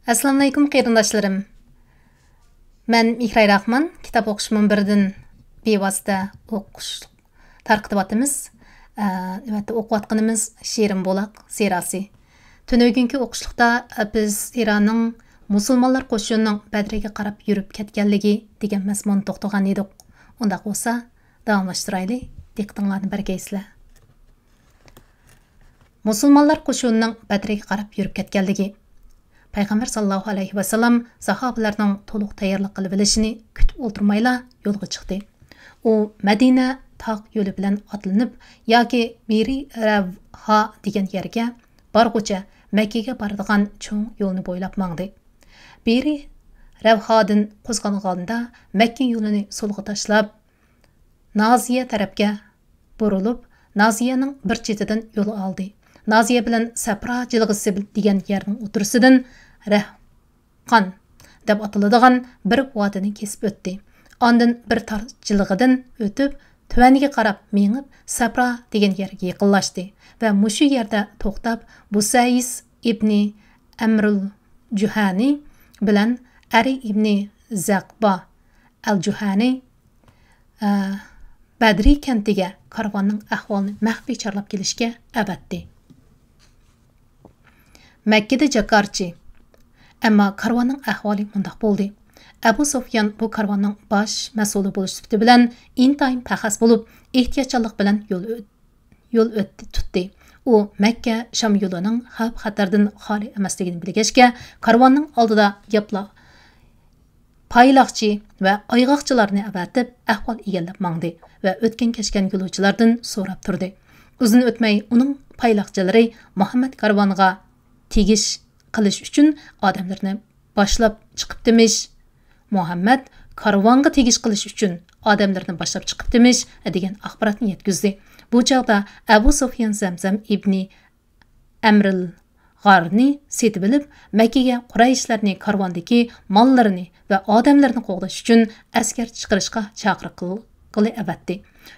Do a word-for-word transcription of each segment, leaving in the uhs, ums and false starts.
ئەسسالامۇئەلەيكۇم قېرىنداشلىرىم. مەن مېھراي راخمان، كىتاب ئوقۇش مۇنبىرىدىن بىۋاسىتە ئوقۇش تارقىتىۋاتىمىز. ئە، نۆۋەتتە ئوقۇۋاتقىنىمىز شېرىن بۇلاق سېراسى. تۈنۈگۈنكى ئوقۇشلۇقتا، ئە، بىز سېرانىڭ مۇسۇلمانلار قوشۇنىنىڭ بەدرىگە قاراپ يۈرۈپ كەتكەنلىكى دېگەن مەزمۇندا توختىغان ئىدۇق. ئۇنداق بولسا، داۋاملاشتۇرايلى. دىققىتىڭلارنى بەرگەيسىلەر. مۇسۇلمانلار قوشۇنىنىڭ بەدرىگە قاراپ يۈرۈپ كەتكەنلىكى. پەيغەمبەر ساللاللاھۇ ئەلەيھى ۋەسەللەم ساھابىلەرنىڭ تولۇق تەييارلىق قىلىۋېلىشىنى كۈتۈپ ئولتۇرمايلا يولغا چىقتى. ئۇ مەدىنە تاغ يولى بىلەن ئاتلىنىپ ياكى بىرى رەۋھا دېگەن يەرگە بارغۇچە مەككىگە بارىدىغان چوڭ يولنى بويلاپ ماڭدى. بىرى رەۋھادىن قوزغالغاندا مەككە يولىنى سولغا تاشلاپ، نازىيە تەرەپكە بۇرۇلۇپ، نازىيەنىڭ بىر چېتىدىن يول ئالدى. نازىيە بىلەن سەپرا جىلغىسى دېگەن يەرنىڭ ئوتتۇرىسىدىن رەھقان دەپ ئاتىلىدىغان بىر ۋادىنى كېسىپ ئۆتتى. ئاندىن بىر تار جىلغىدىن ئۆتۈپ، تۆۋەنگە قاراپ مېڭىپ، سەپرا دېگەن يەرگە يېقىنلاشتى ۋە مۇشۇ يەردە توختاپ، بۇسەيس ئىبنى ئەمرۇل جۇھەنى بىلەن ئەرى ئىبنى زەقبا ئەل جۇھەنى ئە، بەدرى كەنتىگە كارۋاننىڭ ئەھۋالىنى مەخپىي چارلاپ كېلىشكە ئەۋەتتى. مەككىدە جاكارچى. ئەمما كارۋاننىڭ ئەھۋالى مۇنداق بولدى. ئەبۇ سۇفيان بۇ كارۋاننىڭ باش مەسئۇلى بولۇش سۈپىتى بىلەن ئىنتايىن پەخەس بولۇپ، ئېھتىياتچانلىق بىلەن يول ئۆت-، يول ئۆت-، تۇتتى. ئۇ مەككە شام يولىنىڭ خەۋپ-خەتەردىن خالىي ئەمەسلىكىنى بىلگەچكە، كارۋاننىڭ ئالدىدا ياپلا پايلاقچى ۋە ئايغاقچىلارنى ئەۋەتىپ، ئەھۋال ئىگىلەپ ماڭدى ۋە ئۆتكەن-كەچكەن يولۇچىلاردىن سوراپ تۇردى. ئۇزۇن ئۆتمەي ئۇنىڭ پايلاقچىلىرى مۇھەممەد كارۋانغا تېگىش قىلىش ئۈچۈن ئادەملىرىنى باشلاپ چىقىپتىمىش. مۇھەممەد كارۋانغا تېگىش قىلىش ئۈچۈن ئادەملىرىنى باشلاپ چىقىپتىمىش، دېگەن ئاخباراتنى يەتكۈزدى. بۇ چاغدا ئەبۇ سۇفيان زەمزەم ئىبنى ئەمرىل غارنى سېتىۋېلىپ، مەككىگە قۇرەيشلەرنى كارۋاندىكى ماللىرىنى ۋە ئادەملىرىنى قوغداش ئۈچۈن ئەسكەر چىقىرىشقا چاقىرىقلىقىنى ئەۋەتتى.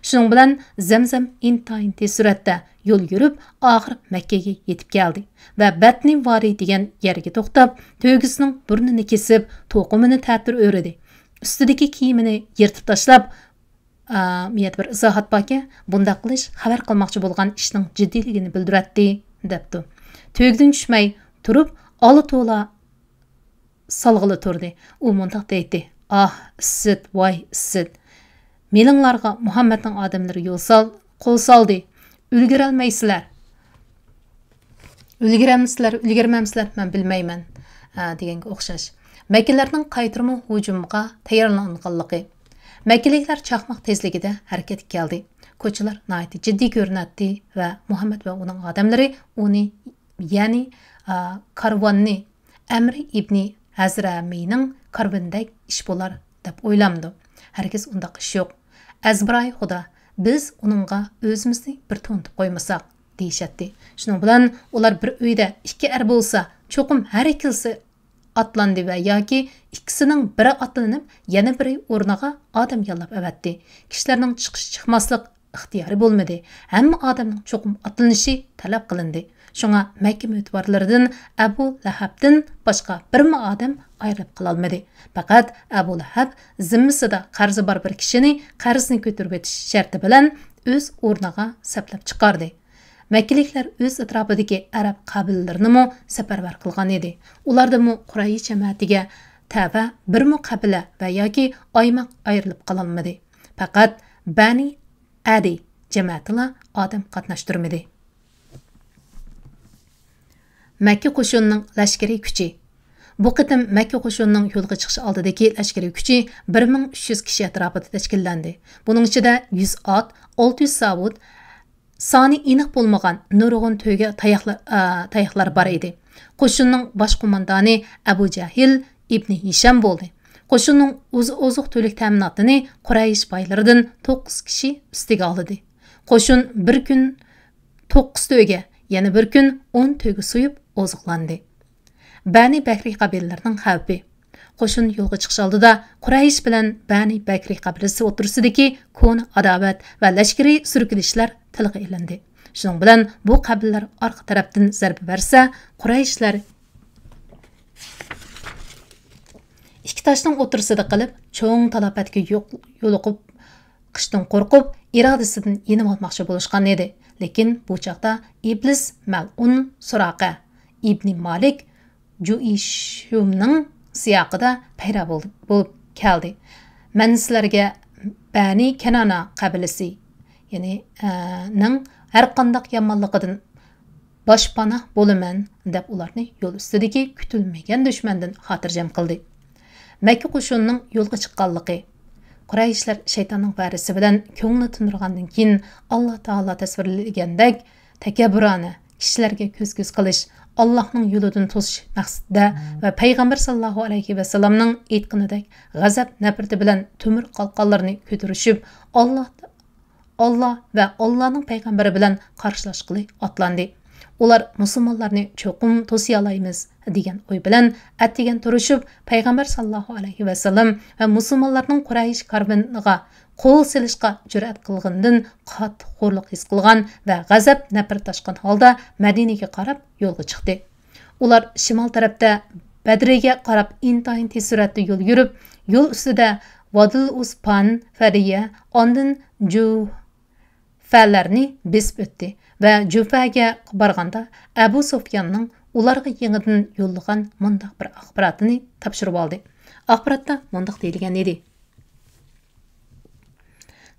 شۇنىڭ بىلەن زەمزەم ئىنتايىن تېز سۈرئەتتە يول يۈرۈپ، ئاخىر مەككىگە يېتىپ كەلدى ۋە بەتنى ۋارى دېگەن يەرگە توختاپ، تۆگىسىنىڭ بۇرنىنى كېسىپ، توقۇمىنى تەتۈر ئۆرىدى. ئۈستىدىكى كىيىمىنى يىرتىپ تاشلاپ، ئا، مۇ يەردە بىر ئىزاھات باركەن، بۇنداق قىلىش خەۋەر قىلماقچى بولغان ئىشنىڭ جىددىيلىكىنى بىلدۈرەتتى، دەپتۇ. تۆگىدىن چۈشمەي تۇرۇپ، ئالا تولا سالغىلى تۇردى. ئۇ مۇنداق دەيتتى، ئاھ، ئىسسىت، ۋاي، ئىسسىت! مېلىڭلارغا مۇھەممەدنىڭ ئادەملىرى يول سال-، قول سالدى. ئۈلگۈرەلمەيسىلەر. ئۈلگۈرەمسىلەر، ئۈلگۈرمەمسىلەر، مەن بىلمەيمەن، ھە، دېگەنگە ئوخشاش. مەككىلەرنىڭ قايتۇرما ھۇجۇمغا تەييارلانغانلىقى. مەككىلىكلەر چاقماق تېزلىكىدە ھەرىكەتكە كەلدى. كوچىلار ناھايىتى جىددىي كۆرۈنەتتى ۋە مۇھەممەد ۋە ئۇنىڭ ئادەملىرى ئۇنى، يەنى، ئا، كارۋاننى ئەمرى ئىبنى ھەزرەمىنىڭ كارۋىنىدەك ئىش بولار دەپ ئويلامدۇ؟ ھەرگىز ئۇنداق ئىش يوق. ئەزبىرايى خۇدا، بىز ئۇنىڭغا ئۆزىمىزنى بىر تونۇتۇپ قويمىساق، دېيىشەتتى. شۇنىڭ بىلەن ئۇلار بىر ئۆيدە ئىككى ئەر بولسا، چوقۇم ھەر ئىككىلىسى ئاتلاندى ۋە ياكى ئىككىسىنىڭ بىرى ئاتلىنىپ، يەنە بىرى ئورنىغا ئادەم ياللاپ ئەۋەتتى. كىشىلەرنىڭ چىقىش-چىقماسلىق ئىختىيارى بولمىدى. ھەممە ئادەمنىڭ چوقۇم ئاتلىنىشى تەلەپ قىلىندى. شۇڭا مەككە مۆتىۋەرلىرىدىن ئەبۇ لەھەبتىن باشقا بىرمۇ ئادەم ئايرىلىپ قالالمىدى. پەقەت ئەبۇ لەھەب زىممىسىدا قەرزى بار بىر كىشىنى قەرزنى كۆتۈرۈۋېتىش شەرتى بىلەن ئۆز ئورنىغا سەپلەپ چىقاردى. مەككىلىكلەر ئۆز ئەتراپىدىكى ئەرەب قەبىلىلىرىنىمۇ سەپەرۋەر قىلغان ئىدى. ئۇلاردىنمۇ قۇرەيش جەمەتىگە تەۋە بىرمۇ قەبىلە ۋە ياكى ئايماق ئايرىلىپ قالالمىدى. پەقەت بەنى ئەدى جەمەتىلا ئادەم قاتناشتۇرمىدى. مەككە قوشۇنىنىڭ لەشكىرىي كۈچى. بۇ قېتىم مەككە قوشۇنىنىڭ يولغا چىقىشى ئالدىدىكى لەشكىرىي كۈچى بىر مىڭ ئۈچ يۈز كىشى ئەتراپىدا تەشكىللەندى. بۇنىڭ ئىچىدە يۈز ئات، ئالتە يۈز ساۋۇت، سانى ئېنىق بولمىغان نۇرغۇن تۆگە تاياقلا-، ئا، تاياقلار بار ئىدى. قوشۇننىڭ باش قوماندانى ئەبۇ جەھىل ئىبنى ھىشام بولدى. قوشۇننىڭ ئوز-، ئوزۇق-تۈلۈك تەمىناتىنى قۇرەيش بايلىرىدىن توققۇز كىشى ئۈستىگە ئالدى. قوشۇن بىر كۈن توققۇز تۆگە، يەنە بىر كۈن ئون تۆگە سويۇپ ئوزۇقلاندى. بەنى بەكرى قەبىلىلىرىنىڭ خەۋپى. قوشۇن يولغا چىقىش ئالدىدا قۇرەيش بىلەن بەنى بەكرى قەبىلىسى ئوتتۇرىسىدىكى كونا ئاداۋەت ۋە لەشكىرىي سۈركىلىشلەر تىلغا ئېلىندى. شۇنىڭ بىلەن بۇ قەبىلىلەر ئارقا تەرەپتىن زەربە بەرسە، قۇرەيشلەر ئىككى تاشنىڭ ئوتتۇرىسىدا قېلىپ، چوڭ تالاپەتكە يوق-، يولۇقۇپ، قىشتىن قورقۇپ، ئىرادىسىدىن يېنىۋالماقچى بولۇشقان ئىدى. لېكىن بۇ چاغدا ئىبلىس مەلئۇن سۇراقە ئىبنى مالىك جۇئىشۇمنىڭ سىياقىدا پەيدا بول-، بولۇپ كەلدى. مەن سىلەرگە بەنى كەنانا قەبىلىسى، يەنى، ئە، نىڭ ھەر قانداق يامانلىقىدىن باشپاناھ بولىمەن، دەپ ئۇلارنى يول ئۈستىدىكى كۈتۈلمىگەن دۈشمەندىن خاتىرجەم قىلدى. مەككە قوشۇنىنىڭ يولغا چىققانلىقى. قۇرەيشلەر شەيتاننىڭ ۋەدىسى بىلەن كۆڭلىنى تىندۇرغاندىن كېيىن، ئاللا تائالا تەسۋىرلىگەندەك تەكەببۇرانە، كىشىلەرگە كۆز-كۆز قىلىش، ئاللاھنىڭ يولىدىن توسۇش مەقسىتىدە ۋە پەيغەمبەر ساللاللاھۇ ئەلەيھى ۋەسەللەمنىڭ ئېيتقىنىدەك غەزەپ نەپرىتى بىلەن تۆمۈر قالقانلىرىنى كۆتۈرۈشۈپ، ئاللا ئاللا ۋە ئاللانىڭ پەيغەمبىرى بىلەن قارشىلاشقىلى ئاتلاندى. ئۇلار مۇسۇلمانلارنى چوقۇم توسىيالايمىز دېگەن ئوي بىلەن ئەتىگەن تۇرۇشۇپ، پەيغەمبەر ساللاللاھۇ ئەلەيھى ۋەسەللەم ۋە مۇسۇلمانلارنىڭ قۇرەيش كارۋىنىغا قول سېلىشقا جۈرئەت قىلغىنىدىن قاتتىق خورلۇق ھېس قىلغان ۋە غەزەپ نەپرەت تاشقان ھالدا مەدىنىگە قاراپ يولغا چىقتى. ئۇلار شىمال تەرەپتە بەدرىگە قاراپ ئىنتايىن تېز سۈرئەتتە يول يۈرۈپ، يول ئۈستىدە ۋادىل ئۇسپان، فەرىيە، ئاندىن جۇفەلەرنى بېسىپ ئۆتتى ۋە جۇفەگە بارغاندا ئەبۇ سۇفياننىڭ ئۇلارغا يېڭىدىن يوللىغان مۇنداق بىر ئاخباراتىنى تاپشۇرۇۋالدى. ئاخباراتتا مۇنداق دېيىلگەن ئىدى: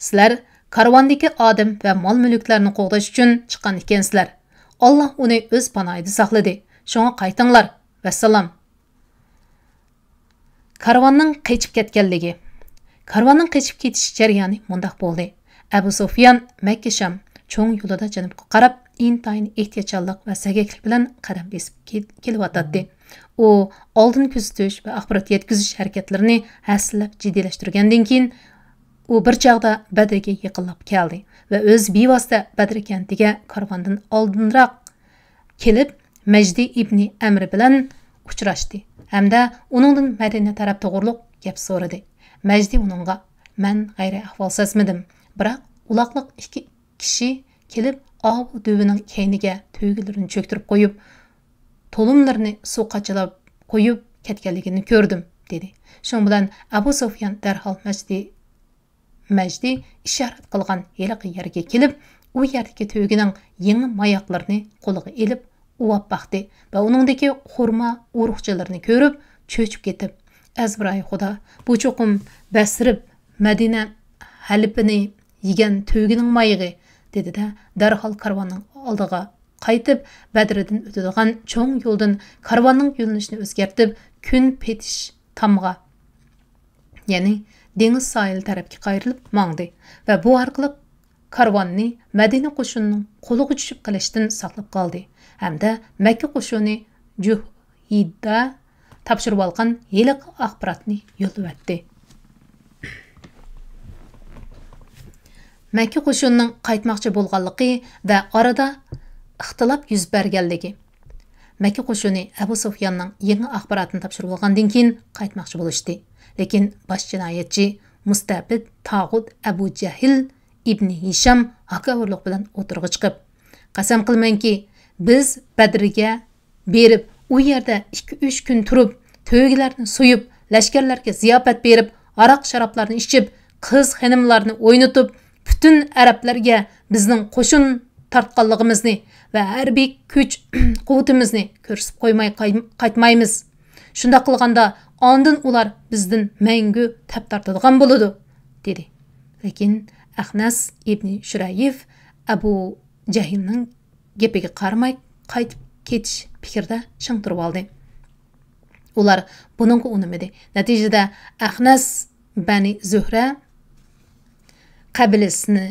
سىلەر كارۋاندىكى ئادەم ۋە مال-مۈلۈكلەرنى قوغداش ئۈچۈن چىققان ئىكەنسىلەر. ئاللا ئۇنى ئۆز پاناھىدا ساقلىدى. شۇڭا قايتىڭلار. ۋەسسالام. كارۋاننىڭ قېچىپ كەتكەنلىكى. كارۋاننىڭ قېچىپ كېتىش جەريانى مۇنداق بولدى. ئەبۇ سۇفيان مەككە شام چوڭ يولىدا جەنۇبقا قاراپ ئىنتايىن ئېھتىياتچانلىق ۋە سەگەكلىك بىلەن قەدەم بېسىپ كېل-، كېلىۋاتاتتى. ئۇ ئالدىن كۆزىتىش ۋە ئاخبارات يەتكۈزۈش ھەرىكەتلىرىنى ھەسسىلەپ جىددىيلەشتۈرگەندىن كېيىن، ئۇ بىر چاغدا بەدرگە يېقىنلاپ كەلدى ۋە ئۆزى بىۋاسىتە بەدر كەنتىگە كارۋاندىن ئالدىنراق كېلىپ، مەجدى ئىبنى ئەمر بىلەن ئۇچراشتى ھەمدە ئۇنىڭدىن مەدىنە تەرەپ توغرۇلۇق گەپ سورىدى. مەجدى ئۇنىڭغا: «مەن غەيرىي ئەھۋال سەزمىدىم، بىراق ئۇلاقلىق ئىككى كىشى كېلىپ، ئاۋۇ دۆۋىنىڭ كەينىگە تۆگىلىرىنى چۆكتۈرۈپ قويۇپ، تۇلۇملىرىنى سۇ قاچىلاپ قويۇپ كەتكەنلىكىنى كۆردۈم» دېدى. شۇنىڭ بىلەن ئەبۇ سۇفيان دەرھال مەجدى مەجدى ئىشارەت قىلغان ھېلىقى يەرگە كېلىپ، ئۇ يەردىكى تۆگىنىڭ يېڭى ماياقلىرىنى قولىغا ئېلىپ ئۇۋاپ باقتى ۋە ئۇنىڭدىكى خورما ئۇرۇقچىلىرىنى كۆرۈپ چۆچۈپ كېتىپ، «ئەزبىرايى خۇدا، بۇ چوقۇم بەسرىپ مەدىنە ھەلىپىنى يېگەن تۆگىنىڭ مايىقى» دېدى-دە، دەرھال كارۋاننىڭ ئالدىغا قايتىپ، بەدرىدىن ئۆتىدىغان چوڭ يولدىن كارۋاننىڭ يۆنىلىشىنى ئۆزگەرتىپ، كۈن پېتىش تامغا، يەنى دېڭىز ساھىلى تەرەپكە قايرىلىپ ماڭدى ۋە بۇ ئارقىلىق كارۋاننى مەدىنە قوشۇنىنىڭ قولىغا چۈشۈپ قېلىشتىن ساقلاپ قالدى ھەمدە مەككە قوشۇنى جۇھەينىدە تاپشۇرۇۋالغان ھېلىقى ئاخباراتنى يوللىۋەتتى. مەككە قوشۇنىنىڭ قايتماقچى بولغانلىقى ۋە ئارىدا ئىختىلاپ يۈز بەرگەنلىكى. مەككە قوشۇنى ئەبۇ سۇفياننىڭ يېڭى ئاخباراتىنى تاپشۇرۇۋالغاندىن كېيىن قايتماقچى بولۇشتى. لېكىن باش جىنايەتچى، مۇستەبىت، تاغۇت ئەبۇ جەھىل ئىبنى ھىشام ھاكاۋۇرلۇق بىلەن ئوتتۇرىغا چىقىپ، «قەسەم قىلىمەنكى، بىز بەدرگە بېرىپ، ئۇ يەردە ئىككى-ئۈچ كۈن تۇرۇپ، تۆگىلەرنى سويۇپ، لەشكەرلەرگە زىياپەت بېرىپ، ھاراق-شارابلارنى ئىچىپ، قىز-خېنىملارنى ئوينىتىپ، پۈتۈن ئەرەبلەرگە بىزنىڭ قوشۇن تارتقانلىقىمىزنى ۋە ھەربىي كۈچ-قۇۋۋىتىمىزنى كۆرسىتىپ قويماي قاي-، قايتمايمىز. شۇنداق قىلغاندا، ئاندىن ئۇلار بىزدىن مەڭگۈ تەپ تارتىدىغان بولىدۇ» دېدى. لېكىن ئەخنەس ئىبنى شۇرەيف ئەبۇ جەھىلنىڭ گېپىگە قارىماي، قايتىپ كېتىش پىكرىدە چىڭ تۇرۇۋالدى. ئۇلار بۇنىڭغا ئۇنىمىدى. نەتىجىدە، ئەخنەس بەنى زۆھرە قەبىلىسىنى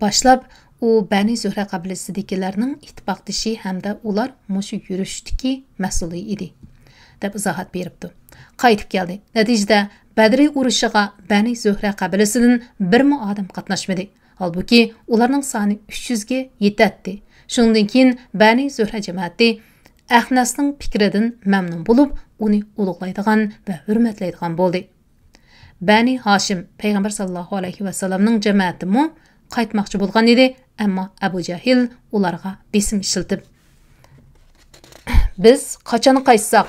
باشلاپ، ئۇ بەنى زۆھرە قەبىلىسىدىكىلەرنىڭ ئىتتىپاقدىشى ھەمدە ئۇلار مۇشۇ يۈرۈشتىكى مەسئۇلى ئىدى، دەپ ئىزاھات بېرىپتۇ. قايتىپ كەلدى. نەتىجىدە، بەدرى ئۇرۇشىغا بەنى زۆھرە قەبىلىسىدىن بىرمۇ ئادەم قاتناشمىدى. ھالبۇكى، ئۇلارنىڭ سانى ئۈچ يۈزگە يېتەتتى. شۇنىڭدىن كېيىن بەنى زۆھرە جەمەتى ئەخنەسنىڭ پىكرىدىن مەمنۇن بولۇپ، ئۇنى ئۇلۇغلايدىغان ۋە ھۆرمەتلەيدىغان بولدى. بەنى ھاشىم پەيغەمبەر ساللاللاھۇ ئەلەيھى ۋەسەللەمنىڭ جەمەتىمۇ قايتماقچى بولغان ئىدى، ئەمما ئەبۇ جەھىل ئۇلارغا بېسىم ئىشلىتىپ، «بىز قاچان قايتساق،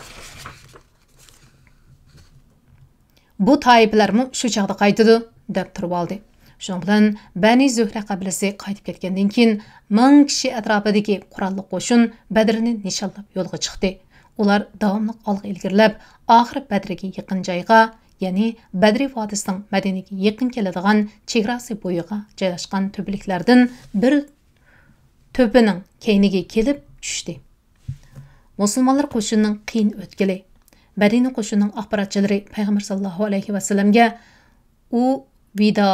بۇ تائىپىلەرمۇ شۇ چاغدا قايتىدۇ، دەپ تۇرۇۋالدى. شۇنىڭ بىلەن بەنى زۆھرە قەبىلىسى قايتىپ كەتكەندىن كېيىن، مىڭ كىشى ئەتراپىدىكى قوراللىق قوشۇن بەدرىنى نىشانلاپ يولغا چىقتى. ئۇلار داۋاملىق ئالغا ئىلگىرىلەپ، ئاخىرى بەدرىگە يېقىن جايغا، يەنى بەدرى ۋادىسىنىڭ مەدىنىگە يېقىن كېلىدىغان چېگراسى بويىغا جايلاشقان تۆپىلىكلەردىن بىر تۆپىنىڭ كەينىگە كېلىپ چۈشتى. مۇسۇلمانلار قوشۇنىنىڭ قىيىن ئۆتكىلى. مەدىنە قوشۇنىنىڭ ئاخباراتچىلىرى پەيغەمبەر ساللاللاھۇ ئەلەيھى ۋەسەللەمگە ئۇ ۋىدا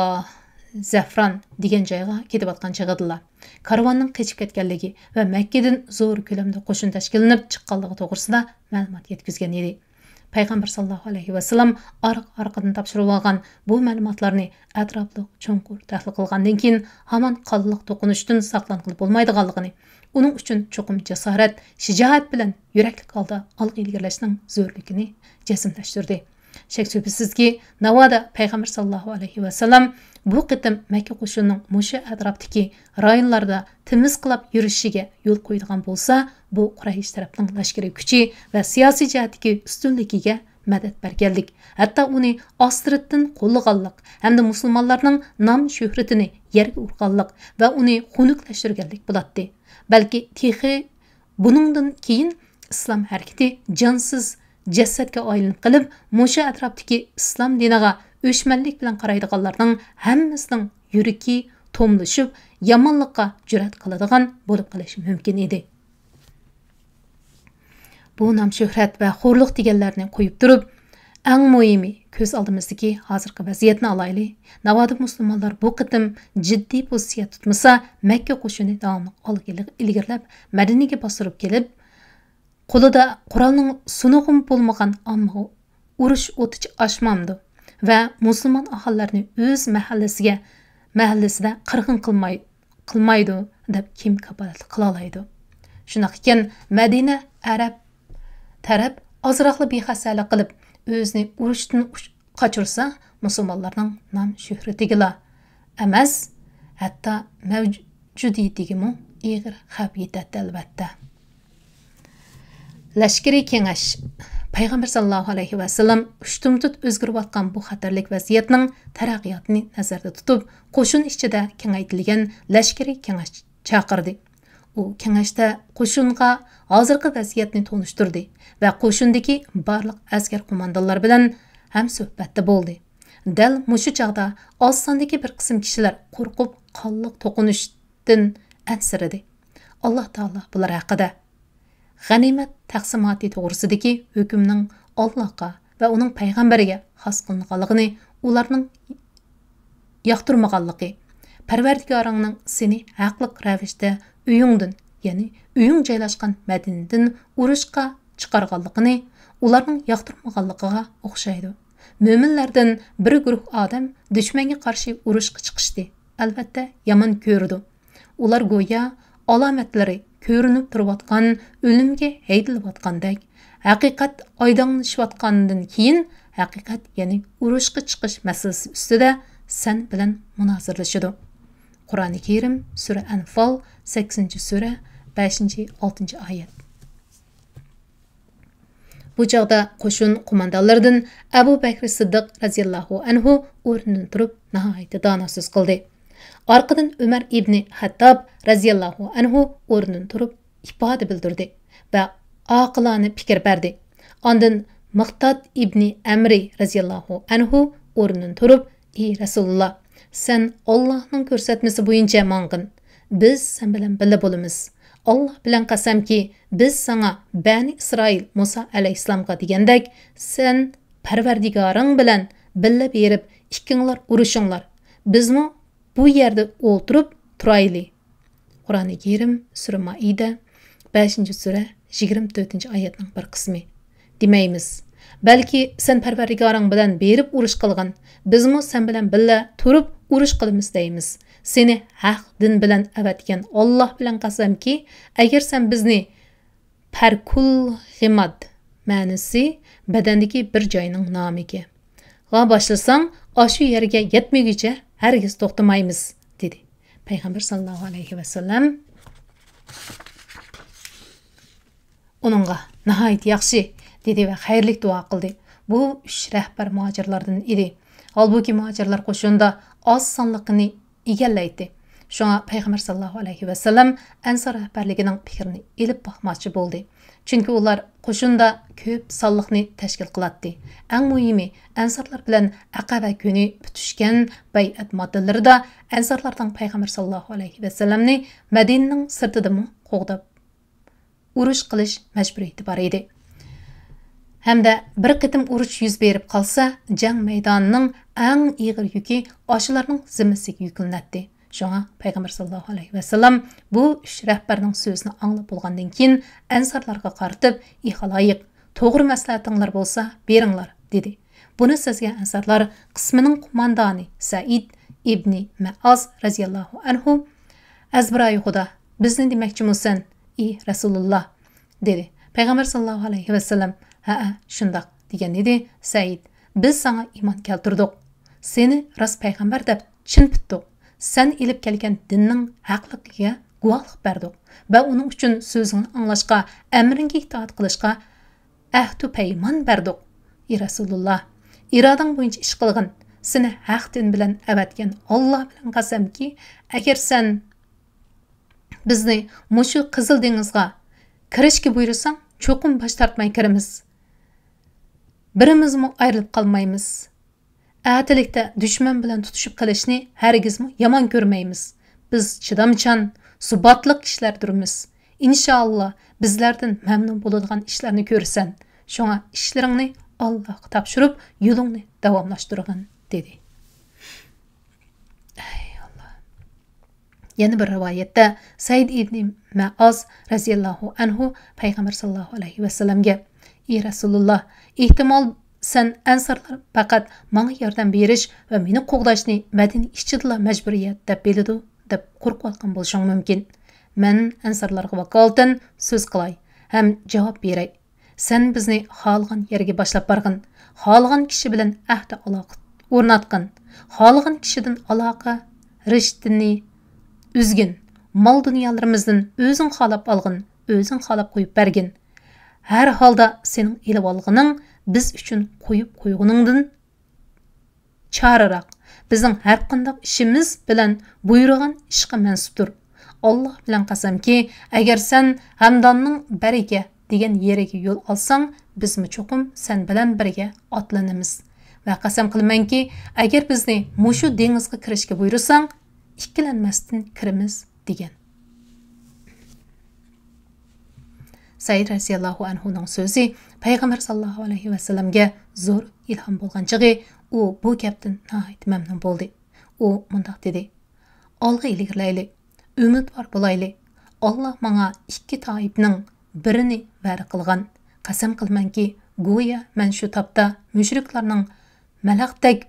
زەفران دېگەن جايغا كېتىۋاتقان چېغىدىلا، كارۋاننىڭ قېچىپ كەتكەنلىكى ۋە مەككىدىن زور كۆلەمدە قوشۇن تەشكىللىنىپ چىققانلىقى توغرىسىدا مەلۇمات يەتكۈزگەن ئىدى. پەيغەمبەر ساللاللاھۇ ئەلەيھى ۋەسەللەم ئارقا-ئارقىدىن تاپشۇرۇۋالغان بۇ مەلۇماتلارنى ئەتراپلىق چوڭقۇر تەھلىل قىلغاندىن كېيىن، ھامان قانلىق توقۇنۇشتىن ساقلانغىلى بولمايدىغانلىقىنى، ئۇنىڭ ئۈچۈن چوقۇم جاسارەت، شىجائەت بىلەن يۈرەكلىك ھالدا ئالغا ئىلگىرىلەشنىڭ زۆرۈرلۈكىنى جەزملەشتۈردى. شەك-شۈبھىسىزكى، ناۋادا پەيغەمبەر ساللاللاھۇ ئەلەيھى ۋەسەللەم بۇ قېتىم مەككە قوشۇنىنىڭ مۇشۇ ئەتراپتىكى رايونلاردا تىمىس قىلاپ يۈرۈشىگە يول قويىدىغان بولسا، بۇ قۇرەيش تەرەپنىڭ لەشكىرىي كۈچى ۋە سىياسىي جەھەتتىكى ئۈستۈنلۈكىگە مەدەت بەرگەنلىك، ھەتتا ئۇنى ئاستىرتتىن قوللىغانلىق ھەمدە مۇسۇلمانلارنىڭ نام-شۆھرىتىنى يەرگە ئۇرغانلىق ۋە ئۇنى خۇنۈكلەشتۈرگەنلىك بولاتتى. بەلكى تېخى بۇنىڭدىن كېيىن ئىسلام ھەرىكىتى جانسىز جەسەتكە ئايلىنىپ قېلىپ، مۇشۇ ئەتراپتىكى ئىسلام دىنىغا ئۆچمەنلىك بىلەن قارايدىغانلارنىڭ ھەممىسىنىڭ يۈرىكى توملىشىپ، يامانلىققا جۈرئەت قىلىدىغان بولۇپ قېلىشى مۇمكىن ئىدى. بۇ نام-شۆھرەت ۋە خورلۇق دېگەنلەرنى قويۇپ تۇرۇپ، ئەڭ مۇھىمى، كۆز ئالدىمىزدىكى ھازىرقى ۋەزىيەتنى ئالايلى. ناۋادا مۇسۇلمانلار بۇ قېتىم جىددىي پوزىتسىيە تۇتمىسا، مەككە قوشۇنى داۋاملىق ئالغا ئىلگىرىلەپ، مەدىنىگە باستۇرۇپ كېلىپ، قولىدا قورالنىڭ سۇنۇقىمۇ بولمىغان ئاممىغا ئۇرۇش ئوتى ئاچمامدۇ ۋە مۇسۇلمان ئاھالىلەرنى ئۆز مەھەللىسىگە، مەھەللىسىدە قىرغىن قىلماي-، قىلمايدۇ دەپ كىم كاپالەتلىك قىلالايدۇ؟ شۇنداق ئىكەن، مەدىنە ئەرەب تەرەپ ئازراقلا بىخەستەلىك قىلىپ، ئۆزىنى ئۇرۇشتىن ئۇش-، قاچۇرسا، مۇسۇلمانلارنىڭ نام-شۆھرىتىگىلا ئەمەس، ھەتتا مەۋجۇدىيىتىگىمۇ ئېغىر خەۋپ يېتەتتى، ئەلۋەتتە. لەشكىرىي كېڭەش. پەيغەمبەر ساللاللاھۇ ئەلەيھى ۋەسەللەم ئۇشتۇمتۇت ئۆزگىرىۋاتقان بۇ خەتەرلىك ۋەزىيەتنىڭ تەرەققىياتىنى نەزەردە تۇتۇپ، قوشۇن ئىچىدە كېڭەيتىلگەن لەشكىرىي كېڭەش چاقىردى. ئۇ كېڭەشتە قوشۇنغا ھازىرقى ۋەزىيەتنى تونۇشتۇردى ۋە قوشۇندىكى بارلىق ئەسكەر قوماندانلار بىلەن ھەمسۆھبەتتە بولدى. دەل مۇشۇ چاغدا ئاز ساندىكى بىر قىسىم كىشىلەر قورقۇپ، قانلىق توقۇنۇشتىن ئەنسىرىدى. ئاللا تائالا بۇلار ھەققىدە غەنىيمەت تەقسىماتى توغرىسىدىكى ھۆكۈمنىڭ ئاللاغا ۋە ئۇنىڭ پەيغەمبىرىگە خاس قىلىنغانلىقىنى ئۇلارنىڭ ياقتۇرمىغانلىقى، پەرۋەردىگارىڭنىڭ سېنى ھەقلىق رەۋىشتە ئۆيۈڭدىن، يەنى ئۆيۈڭ جايلاشقان مەدىنىدىن ئۇرۇشقا چىقارغانلىقىنى ئۇلارنىڭ ياقتۇرمىغانلىقىغا ئوخشايدۇ. مۆمىنلەردىن بىر گۇرۇھ ئادەم دۈشمەنگە قارشى ئۇرۇشقا چىقىشتى. ئەلۋەتتە، يامان كۆرىدۇ. ئۇلار گويا ئالامەتلىرى كۆرۈنۈپ تۇرۇۋاتقان ئۆلۈمگە ھەيدىلىۋاتقاندەك، ھەقىقەت ئايدىڭلىشىۋاتقاندىن كېيىن، ھەقىقەت، يەنى ئۇرۇشقا چىقىش مەسىلىسى ئۈستىدە سەن بىلەن مۇنازىرىلىشىدۇ. قۇرئانى كەرىم، سۈرە ئەنفال، سەككىزىنچى سۈرە، بەشىنچى، ئالتىنچى ئايەت. بۇ چاغدا قوشۇن قوماندانلىرىدىن ئەبۇ بەكرى سىددىق رەزىياللاھۇ ئەنھۇ ئورنىدىن تۇرۇپ، ناھايىتى دانا سۆز قىلدى. ئارقىدىن ئۆمەر ئىبنى خەتتاب رەزىياللاھۇ ئەنھۇ ئورنىدىن تۇرۇپ، ئىپادە بىلدۈردى ۋە ئاقىلانە پىكىر بەردى. ئاندىن مىقداد ئىبنى ئەمرى رەزىياللاھۇ ئەنھۇ ئورنىدىن تۇرۇپ، ئى رەسۇلۇللا، سەن ئاللاھنىڭ كۆرسەتمىسى بويىچە ماڭغىن. بىز سەن بىلەن بىللە بولىمىز. ئاللاھ بىلەن قەسەمكى، بىز ساڭا بەنى ئىسرائىل مۇسا ئەلەيھىسسالامغا دېگەندەك، سەن پەرۋەردىگارىڭ بىلەن بىللە بېرىپ ئىككىڭلار ئۇرۇشۇڭلار. بىزمۇ بۇ يەردە ئولتۇرۇپ تۇرايلى. قۇرئانى كەرىم، سۈرە مائىدە، بەشىنچى سۈرە، يىگىرمە تۆتىنچى ئايەتنىڭ بىر قىسمى. دېمەيمىز، بەلكى سەن پەرۋەردىگارىڭ بىلەن بېرىپ ئۇرۇش قىلغىن، بىزمۇ سەن بىلەن بىللە تۇرۇپ ئۇرۇش قىلىمىز دەيمىز. سېنى ھەق دىن بىلەن ئەۋەتكەن ئاللاھ بىلەن قەسەمكى، ئەگەر سەن بىزنى پەركۇل غىماد، مەنىسى بەدەندىكى بىر جاينىڭ نامىكى، غا باشلىساڭ، ئاشۇ يەرگە يەتمىگۈچە ھەرگىز توختىمايمىز، دېدى. پەيغەمبەر ساللاللاھۇ ئەلەيھى ۋەسەللەم ئۇنىڭغا، ناھايىتى ياخشى، دېدى ۋە خەيرلىك دۇئا قىلدى. بۇ ئۈچ رەھبەر مۇھاجىرلاردىن ئىدى. ھالبۇكى، مۇھاجىرلار قوشۇندا ئاز سانلىقىنى ئىگىلەيتتى. شۇڭا پەيغەمبەر ساللاللاھۇ ئەلەيھى ۋەسەللەم ئەنسار رەھبەرلىكىنىڭ پىكرىنى ئېلىپ باقماقچى بولدى. چۈنكى ئۇلار قوشۇندا كۆپ سانلىقنى تەشكىل قىلاتتى. ئەڭ مۇھىمى، ئەنسارلار بىلەن ئەقەبە كۈنى پۈتۈشكەن بەيئەت ماددىلىرىدا ئەنسارلارنىڭ پەيغەمبەر ساللاللاھۇ ئەلەيھى ۋەسەللەمنى مەدىنىنىڭ سىرتىدىمۇ قوغداپ، ئۇرۇش قىلىش مەجبۇرىيىتى بار ئىدى. ھەمدە بىر قېتىم ئۇرۇش يۈز بېرىپ قالسا، جەڭ مەيدانىنىڭ ئەڭ ئېغىر يۈكى ئاشۇلارنىڭ زىممىسىگە يۈكلىنەتتى. شۇڭا پەيغەمبەر ساللاللاھۇ ئەلەيھى ۋەسەللەم بۇ ئۈچ رەھبەرنىڭ سۆزىنى ئاڭلاپ بولغاندىن كېيىن، ئەنسارلارغا قارىتىپ، ئى خالايىق، توغرا مەسلىھەتىڭلار بولسا بېرىڭلار، دېدى. بۇنى سەزگەن ئەنسارلار قىسمىنىڭ قوماندانى سەئىد ئىبنى مەئاز رەزىياللاھۇ ئەنھۇ، ئەزبىرايى خۇدا، بىزنى دېمەكچىمۇسەن، ئى رەسۇلۇللا؟ دېدى. پەيغەمبەر ساللاللاھۇ ئەلەيھى ۋەسەللەم، ھەئە، شۇنداق، دېگەن ئىدى سەئىد. بىز ساڭا ئىمان كەلتۈردۇق. سېنى راست پەيغەمبەر دەپ چىن پۈتتۇق. سەن ئېلىپ كەلگەن دىننىڭ ھەقلىقىگە گۇۋاھلىق بەردۇق ۋە ئۇنىڭ ئۈچۈن سۆزۈڭنى ئاڭلاشقا، ئەمرىڭگە ئىتائەت قىلىشقا ئەھدۇ پەيمان بەردۇق. ئى رەسۇلۇللا، ئىرادەڭ بويىچە ئىش قىلغىن. سېنى ھەق دىن بىلەن ئەۋەتكەن ئاللا بىلەن قەسەمكى، ئەگەر سەن بىزنى مۇشۇ قىزىل دېڭىزغا كىرىشكە بۇيرۇساڭ، چوقۇم باش تارتماي كىرىمىز. بىرىمىزمۇ ئايرىلىپ قالمايمىز. ئەتىلىكتە دۈشمەن بىلەن تۇتۇشۇپ قېلىشنى ھەرگىزمۇ يامان كۆرمەيمىز. بىز چىدامچان، سۇباتلىق كىشىلەردۇرمىز. ئىنشائاللا، بىزلەردىن مەمنۇن بولىدىغان ئىشلارنى كۆرىسەن. شۇڭا ئىشلىرىڭنى ئاللاغا تاپشۇرۇپ، يولۇڭنى داۋاملاشتۇرغىن، دېدى. ئەي ئاللا. يەنە بىر رىۋايەتتە سەئىد ئىبنى مەئاز رەزىياللاھۇ ئەنھۇ پەيغەمبەر ساللاللاھۇ ئەلەيھى ۋەسەللەمگە، ئى رەسۇلۇللا، ئېھتىمال سەن ئەنسارلار پەقەت ماڭا ياردەم بېرىش ۋە مېنى قوغداشنى مەدىنە ئىچىدىلا مەجبۇرىيەت دەپ بىلىدۇ، دەپ قورقۇۋاتقان بولۇشۇڭ مۇمكىن. مەن ئەنسارلارغا ۋاكالىتەن سۆز قىلاي ھەم جاۋاب بېرەي. سەن بىزنى خالىغان يەرگە باشلاپ بارغىن، خالىغان كىشى بىلەن ئەھدى ئالاقە ئورناتقىن، خالىغان كىشىدىن ئالاقە رىشتىنى ئۈزگىن، مال دۇنيالىرىمىزدىن ئۆزۈڭ خالاپ ئالغىن، ئۆزۈڭ خالاپ قويۇپ بەرگىن. ھەر ھالدا سېنىڭ ئېلىۋالغىنىڭ بىز ئۈچۈن قويۇپ قويغىنىڭدىن چارىراق، بىزنىڭ ھەرقانداق ئىشىمىز بىلەن بۇيرۇغان ئىشقا مەنسۇپتۇر. ئاللا بىلەن قەسەمكى، ئەگەر سەن ھەمداننىڭ بەرىكە دېگەن يېرىگە يول ئالساڭ، بىزمۇ چوقۇم سەن بىلەن بىرگە ئاتلىنىمىز. ۋە قەسەم قىلىمەنكى، ئەگەر بىزنى مۇشۇ دېڭىزغا كىرىشكە بۇيرۇساڭ، ئىككىلەنمەستىن كىرىمىز، دېگەن. سەئىد رەزىياللاھۇ ئەنھۇنىڭ سۆزى پەيغەمبەر ساللاللاھۇ ئەلەيھى ۋەسەللەمگە زور ئىلھام بولغان چېغى، ئۇ بۇ گەپتىن ناھايىتى مەمنۇن بولدى. ئۇ مۇنداق دېدى: ئالغا ئىلگىرىلەيلى، ئۈمىدۋار بولايلى. ئاللا ماڭا ئىككى تائىپنىڭ بىرىنى ۋەدە قىلغان. قەسەم قىلىمەنكى، گويا مەن شۇ تاپتا مۇشرىكلارنىڭ مەلەختەك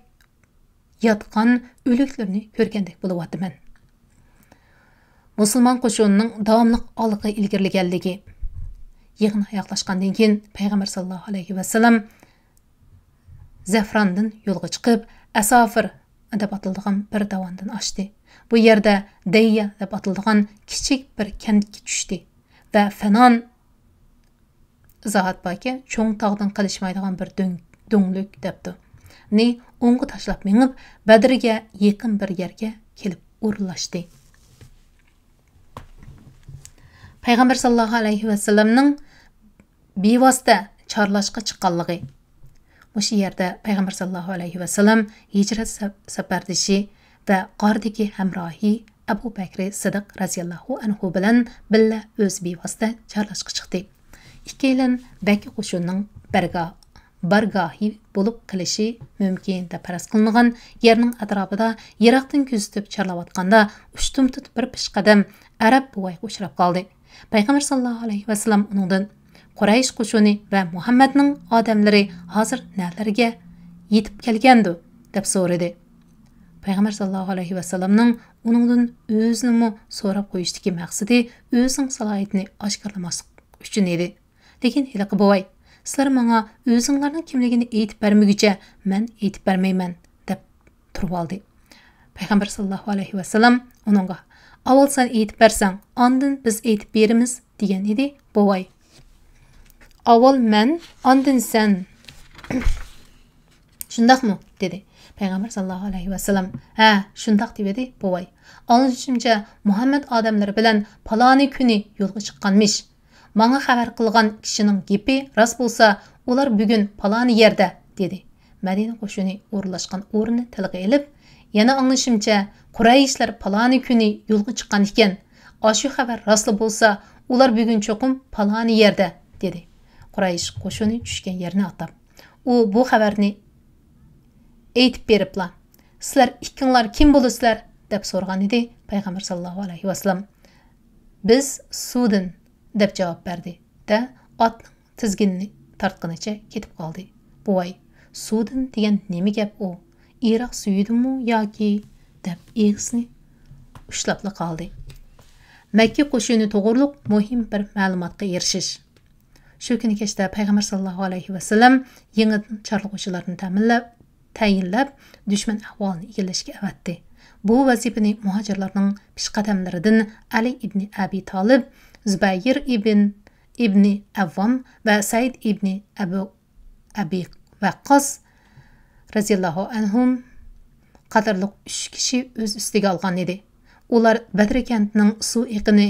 ياتقان ئۆلۈكلىرىنى كۆرگەندەك بولۇۋاتىمەن. مۇسۇلمان قوشۇنىنىڭ داۋاملىق ئالغا ئىلگىرىلىگەنلىكى. يىغىن ئاياغلاشقاندىن كېيىن، پەيغەمبەر ساللاللاھۇ ئەلەيھى ۋەسەللەم زەفراندىن يولغا چىقىپ، ئەسافىر دەپ ئاتىلىدىغان بىر داۋاندىن ئاشتى. بۇ يەردە دەييە دەپ ئاتىلىدىغان كىچىك بىر كەنتكە چۈشتى ۋە فەنان زاھات باركەن، چوڭ تاغدىن قېلىشمايدىغان بىر دۆڭ-، دۆڭلۈك دەپتۇ. نى ئوڭغا تاشلاپ مېڭىپ، بەدرگە يېقىن بىر يەرگە كېلىپ ئورۇنلاشتى. پەيغەمبەر ساللاللاھۇ ئەلەيھى ۋەسەللەمنىڭ بىۋاسىتە چارلاشقا چىققانلىقى. مۇشۇ يەردە پەيغەمبەر ساللاللاھۇ ئەلەيھى ۋەسەللەم ھىجرەت سەپ-، سەپەردىشى ۋە غاردىكى ھەمراھى ئەبۇ بەكرى سىدىق رەزىياللاھۇ ئەنھۇ بىلەن بىللە ئۆزى بىۋاسىتە چارلاشقا چىقتى. ئىككىيلەن بەككە قوشۇنىنىڭ بەرگا-، بارگاھى بولۇپ قېلىشى مۇمكىن دەپ پەرەز قىلىنغان يەرنىڭ ئەتراپىدا يىراقتىن كۆزىتىپ چارلاۋاتقاندا، ئۇشتۇمتۇت بىر پېشقەدەم ئەرەب بوۋايغا ئۇچراپ قالدى. پەيغەمبەر ساللاللاھۇ ئەلەيھى ۋەسەللەم ئۇنىڭدىن، «قۇرەيش قوشۇنى ۋە مۇھەممەدنىڭ ئادەملىرى ھازىر نەلەرگە يېتىپ كەلگەندۇ؟» دەپ سورىدى. پەيغەمبەر ساللاللاھۇ ئەلەيھى ۋەسەللەمنىڭ ئۇنىڭدىن ئۆزىنىمۇ سوراپ قويۇشتىكى مەقسىتى ئۆزىنىڭ سالاھىيىتىنى ئاشكارىلىماسلىق ئۈچۈن ئىدى. لېكىن ھېلىقى بوۋاي، «سىلەر ماڭا ئۆزۈڭلارنىڭ كىملىكىنى ئېيتىپ بەرمىگۈچە، مەن ئېيتىپ بەرمەيمەن» دەپ تۇرۇۋالدى. پەيغەمبەر ساللاللاھۇ ئەلەيھى ۋەسەللەم ئۇنىڭغا، «ئاۋۋال سەن ئېيتىپ بەرسەڭ، ئاندىن بىز ئېيتىپ بېرىمىز» دېگەن ئىدى. بوۋاي، «ئاۋۋال مەن، ئاندىن سەن» شۇنداقمۇ؟ دېدى. پەيغەمبەر ساللاللاھۇ ئەلەيھى ۋەسەللەم، ھە، شۇنداق، دېۋىدى بوۋاي. ئاڭلىشىمچە، مۇھەممەد ئادەملىرى بىلەن پالانى كۈنى يولغا چىققانمىش. ماڭا خەۋەر قىلغان كىشىنىڭ گېپى راست بولسا، ئۇلار بۈگۈن پالانى يەردە، دېدى. مەدىنە قوشۇنى ئورۇنلاشقان ئورۇننى تىلغا ئېلىپ، يەنە ئاڭلىشىمچە، قۇرەيشلەر پالانى كۈنى يولغا چىققان ئىكەن. ئاشۇ خەۋەر راستلا بولسا، ئۇلار بۈگۈن چوقۇم پالانى يەردە، دېدى. قۇرەيش قوشۇنى چۈشكەن يەرنى ئاتاپ. ئۇ بۇ خەۋەرنى ئېيتىپ بېرىپلا، سىلەر ئىككىڭلار كىم بولىسىلەر؟ دەپ سورىغان ئىدى پەيغەمبەر ساللاللاھۇ ئەلەيھى ۋەسەللەم. بىز سۇدىن، دەپ جاۋاب بەردى، دە، ئاتنىڭ تىزگىنىنى تارتقىنىچە كېتىپ قالدى. بوۋاي، سۇدىن دېگەن نېمە گەپ ئۇ؟ ئىراق سۈيىدىنمۇ ياكى؟ دەپ ئېغىزىنى ئۇشلاپلا قالدى. مەككە قوشۇنى توغرۇلۇق مۇھىم بىر مەلۇماتقا ئېرىشىش. شۇ كۈنى كەچتە پەيغەمبەر ساللاللاھۇ ئەلەيھى ۋەسەللەم يېڭىدىن چارلىغۇچىلارنى تەمىنلەپ، تەيىنلەپ، دۈشمەن ئەھۋالىنى ئىگىلەشكە ئەۋەتتى. بۇ ۋەزىپىنى مۇھاجىرلارنىڭ پېشقەدەملىرىدىن ئەلى ئىبنى ئەبى تالىب، زۇبەيىر ئىبن، ئىبنى ئەۋۋام ۋە سەئىد ئىبنى ئەبۇ، ئەبى ۋەققاس رەزىياللاھۇ ئەنھۇم قاتارلىق ئۈچ كىشى ئۆز ئۈستىگە ئالغان ئىدى. ئۇلار بەدرە كەنتىنىڭ سۇ ئېقىنى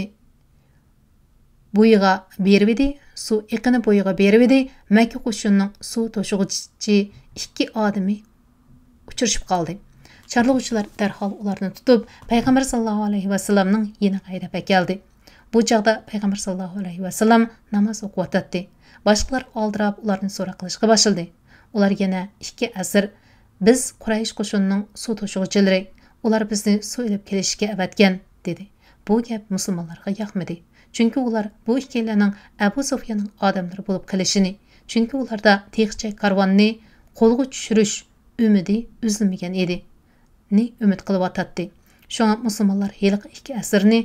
بويىغا بېرىۋىدى، سۇ ئېقىنى بويىغا بېرىۋىدى، مەككە قوشۇنىنىڭ سۇ توشۇغۇچى ئىككى ئادىمى ئۇچرىشىپ قالدى. چارلىغۇچىلار دەرھال ئۇلارنى تۇتۇپ، پەيغەمبەر ساللاللاھۇ ئەلەيھى ۋەسەللەمنىڭ يېنىغا ھەيدەپ ئەكەلدى. بۇ چاغدا پەيغەمبەر ساللاللاھۇ ئەلەيھى ۋەسەللەم ناماز ئوقۇۋاتاتتى. باشقىلار ئالدىراپ ئۇلارنى سوراق قىلىشقا باشلىدى. ئۇلار يەنە ئىككى ئەسىر، بىز قۇرەيش قوشۇنىنىڭ سۇ توشۇغۇچىلىرى، ئۇلار بىزنى سۇ ئېلىپ كېلىشكە ئەۋەتكەن، دېدى. بۇ گەپ مۇسۇلمانلارغا ياقمىدى. چۈنكى ئۇلار بۇ ئىككىيلەننىڭ ئەبۇ سۇفياننىڭ ئادەملىرى بولۇپ قېلىشىنى، چۈنكى ئۇلاردا تېخىچە كارۋاننى قولغا چۈشۈرۈش ئۈمىدى ئۈزۈلمىگەن ئىدى، نى ئۈمىد قىلىۋاتاتتى. شۇڭا مۇسۇلمانلار ھېلىقى ئىككى ئەسىرنى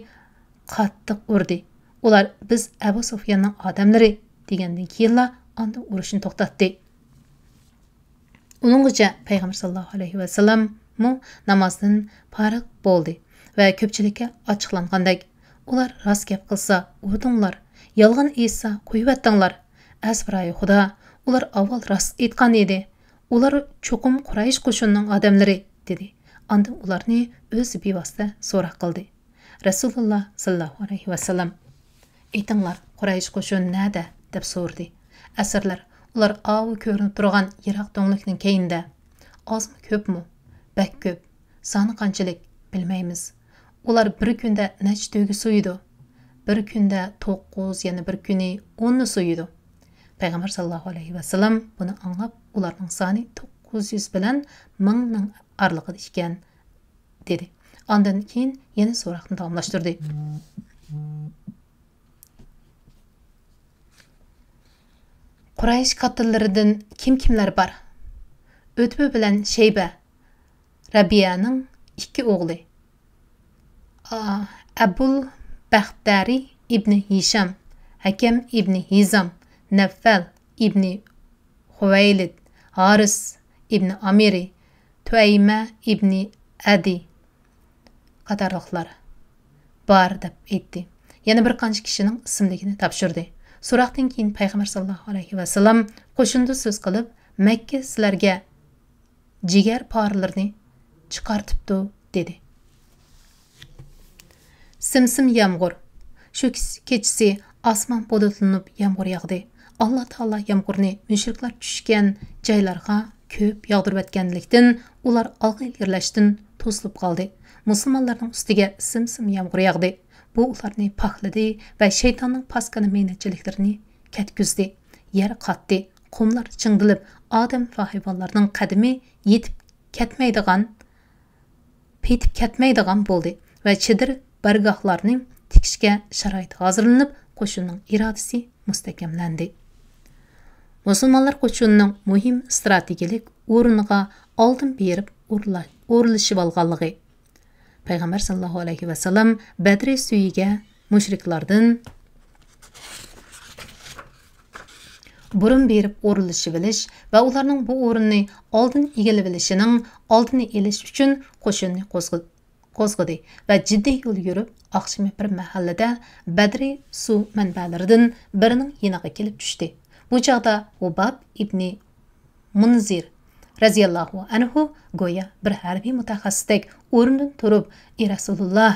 قاتتىق ئۇردى. ئۇلار، بىز ئەبۇ سۇفياننىڭ ئادەملىرى، دېگەندىن كېيىنلا ئاندىن ئۇرۇشنى توختاتتى. ئۇنىڭغىچە پەيغەمبەر ساللاللاھۇ ئەلەيھى ۋەسەللەممۇ نامازدىن پارىغ بولدى ۋە كۆپچىلىككە ئاچچىقلانغاندەك، ئۇلار راست گەپ قىلسا، ئۇردۇڭلار، يالغان ئېيتسا، قويۇۋەتتىڭلار. ئەسۋىرايى خۇدا، ئۇلار ئاۋۋال راست ئېيتقان ئىدى. ئۇلار چوقۇم قۇرەيش قوشۇنىنىڭ ئادەملىرى، دېدى. ئاندىن ئۇلارنى ئۆزى بىۋاسىتە سوراق قىلدى. رەسۇلۇللا ساللاللاھۇ ئەلەيھى ۋەسەللەم، ئېيتىڭلار، قۇرەيش قوشۇنى نەدە؟ دەپ سورىدى. ئەسىرلەر، ئۇلار ئاۋۇ كۆرۈنۈپ تۇرغان يىراق دۆڭلۈكنىڭ كەينىدە. ئازمۇ كۆپمۇ؟ بەك كۆپ. سانى قانچىلىك؟ بىلمەيمىز. ئۇلار بىر كۈندە نەچچە تۆگە سويىدۇ؟ بىر كۈندە توققۇز، يەنە بىر كۈنى ئوننى سويىدۇ. پەيغەمبەر ساللاللاھۇ ئەلەيھى ۋەسەللەم بۇنى ئاڭلاپ، ئۇلارنىڭ سانى توققۇز يۈز بىلەن مىڭنىڭ ئارىلىقىدا ئىكەن، دېدى. ئاندىن كېيىن يەنە سوراقنى داۋاملاشتۇردى. قۇرەيش كاتتىلىرىدىن كىم كىملەر بار؟ ئۆتبە بىلەن شەيبە، رەبىئەنىڭ ئىككى ئوغلى. ئا، ئەبۇل بەختەرى ئىبنى ھىشام، ھەكەم ئىبنى ھىزام، نەفەل ئىبنى خۇۋەيلىد، ھارىس ئىبنى ئامىرى، تۇئەيمە ئىبنى ئەدى قاتارلىقلار بار دەپ ئېيتتى. يەنە بىر قانچە كىشىنىڭ ئىسىملىكىنى تاپشۇردى. سوراقتىن كېيىن پەيغەمبەر ساللاللاھۇ ئەلەيھى ۋەسەللەم قوشۇندا سۆز قىلىپ، مەككە سىلەرگە جىگەر پارىلىرىنى چىقارتىپتۇ، دېدى. سىم-سىم يامغۇر. شۇ كېچىسى ئاسمان بۇلۇتلىنىپ يامغۇر ياغدى. ئاللا تائالا يامغۇرنى مۇشرىكلار چۈشكەن جايلارغا كۆپ ياغدۇرۇۋەتكەنلىكتىن، ئۇلار ئالغا ئىلگىرىلەشتىن توسۇلۇپ قالدى. مۇسۇلمانلارنىڭ ئۈستىگە سىم-سىم يامغۇر ياغدى. بۇ ئۇلارنى پاكلىدى ۋە شەيتاننىڭ پاسكىنا مەينەتچىلىكلىرىنى كەتكۈزدى. يەر قاتتى، قۇملار چىڭدىلىپ، ئادەم ۋە ھايۋانلارنىڭ قەدىمى يېتىپ كەتمەيدىغان، پېتىپ كەتمەيدىغان بولدى ۋە چېدىر بارگاھلارنى تىكىشكە شارائىت ھازىرلىنىپ، قوشۇننىڭ ئىرادىسى مۇستەھكەملەندى. مۇسۇلمانلار قوشۇنىنىڭ مۇھىم ئىستراتېگىيەلىك ئورنىغا ئالدىن بېرىپ ئورلا-، ئورۇنلىشىۋالغانلىقى. پەيغەمبەر ساللاللاھۇ ئەلەيھى ۋەسەللەم بەدرى سۈيىگە مۇشرىكلاردىن بۇرۇن بېرىپ ئورۇنلىشىۋېلىش ۋە ئۇلارنىڭ بۇ ئورۇننى ئالدىن ئىگىلىۋېلىشىنىڭ ئالدىنى ئېلىش ئۈچۈن قوشۇننى قوزغىدى. قوزغىدى ۋە جىددىي يول يۈرۈپ، ئاخشىمى بىر مەھەللىدە بەدرى سۇ مەنبەلىرىدىن بىرىنىڭ يېنىغا كېلىپ چۈشتى. بۇ چاغدا ھۇباب ئىبنى مۇنزىر رەزىياللاھۇ ئەنھۇ گويا بىر ھەربىي مۇتەخەسسىستەك ئورنىدىن تۇرۇپ، ئى رەسۇلۇللا،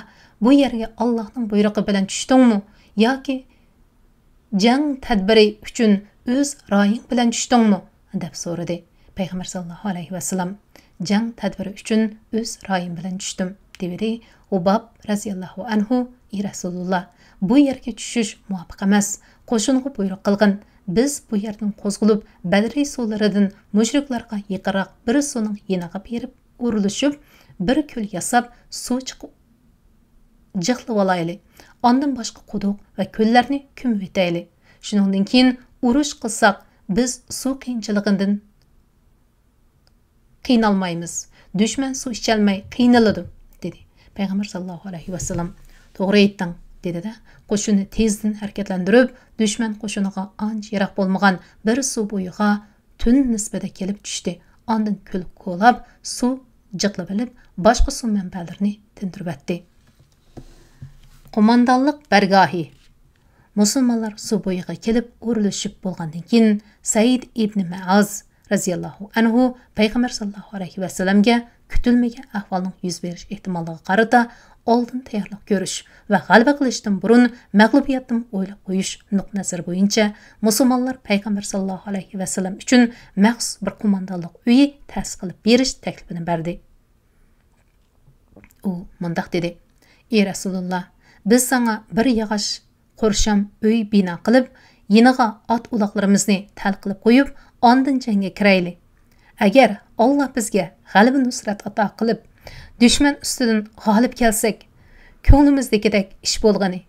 بۇ يەرگە ئاللاھنىڭ بۇيرۇقى بىلەن چۈشتۈڭمۇ ياكى جەڭ تەدبىرى ئۈچۈن ئۆز رايىڭ بىلەن چۈشتۈڭمۇ؟ دەپ سورىدى. پەيغەمبەر ساللاللاھۇ ئەلەيھى ۋەسەللەم، جەڭ تەدبىرى ئۈچۈن ئۆز رايىم بىلەن چۈشتۈم، دېۋىدى. ھۇباب رەزىياللاھۇ ئەنھۇ، ئى رەسۇلۇللا، بۇ يەرگە چۈشۈش مۇۋاپىق ئەمەس. قوشۇنغا بۇيرۇق قىلغىن، بىز بۇ يەردىن قوزغىلىپ، بەدرى سۇلىرىدىن مۇشرىكلارغا يېقىنراق بىر سۇنىڭ يېنىغا بېرىپ ئورۇنلىشىپ، بىر كۆل ياساپ، سۇ چىقىپ جىقلىۋالايلى. ئاندىن باشقا قۇدۇق ۋە كۆللەرنى كۆمۈۋېتەيلى. شۇنىڭدىن كېيىن ئۇرۇش قىلساق، بىز سۇ قىيىنچىلىقىدىن قىينالمايمىز. دۈشمەن سۇ ئىچەلمەي قىينىلىدۇ، دېدى. پەيغەمبەر ساللاللاھۇ ئەلەيھى ۋەسەللەم، توغرا ئېيتتىڭ، دېدى-دە، قوشۇننى تېزدىن ھەرىكەتلەندۈرۈپ، دۈشمەن قوشۇنىغا ئانچە يىراق بولمىغان بىر سۇ بويىغا تۈن نىسبىدە كېلىپ چۈشتى. ئاندىن كۆل كولاپ، سۇ جىقلىۋېلىپ، باشقا سۇ مەنبەلىرىنى تىندۇرۇۋەتتى. قوماندانلىق بەرگاھى. مۇسۇلمانلار سۇ بويىغا كېلىپ ئورۇنلىشىپ بولغاندىن كېيىن، سەئىد ئىبنى مەئاز رەزىياللاھۇ ئەنھۇ پەيغەمبەر ساللاللاھۇ ئەلەيھى ۋەسەللەمگە كۈتۈلمىگەن ئەھۋالنىڭ يۈز بېرىش ئېھتىماللىقىغا قارىتا ئالدىن تەييارلىق كۆرۈش ۋە غەلىبە قىلىشتىن بۇرۇن مەغلۇبىيەتنىمۇ ئويلاپ قويۇش نۇقتىئى نەزىرى بويىچە مۇسۇلمانلار پەيغەمبەر ساللاللاھۇ ئەلەيھى ۋەسەللەم ئۈچۈن مەخسۇس بىر قوماندانلىق ئۆيى تەسىس قىلىپ بېرىش تەكلىپىنى بەردى. ئۇ مۇنداق دېدى: ئى رەسۇلۇللا، بىز ساڭا بىر ياغاچ قورشام ئۆي بىنا قىلىپ، يېنىغا ئات-ئۇلاقلىرىمىزنى تەل قىلىپ قويۇپ، ئاندىن جەڭگە كىرەيلى. ئەگەر ئاللا بىزگە غەلىبە-نۇسرەت ئاتا قىلىپ، دۈشمەن ئۈستىدىن غالىب كەلسەك، كۆڭلىمىزدىكىدەك ئىش بولغىنى،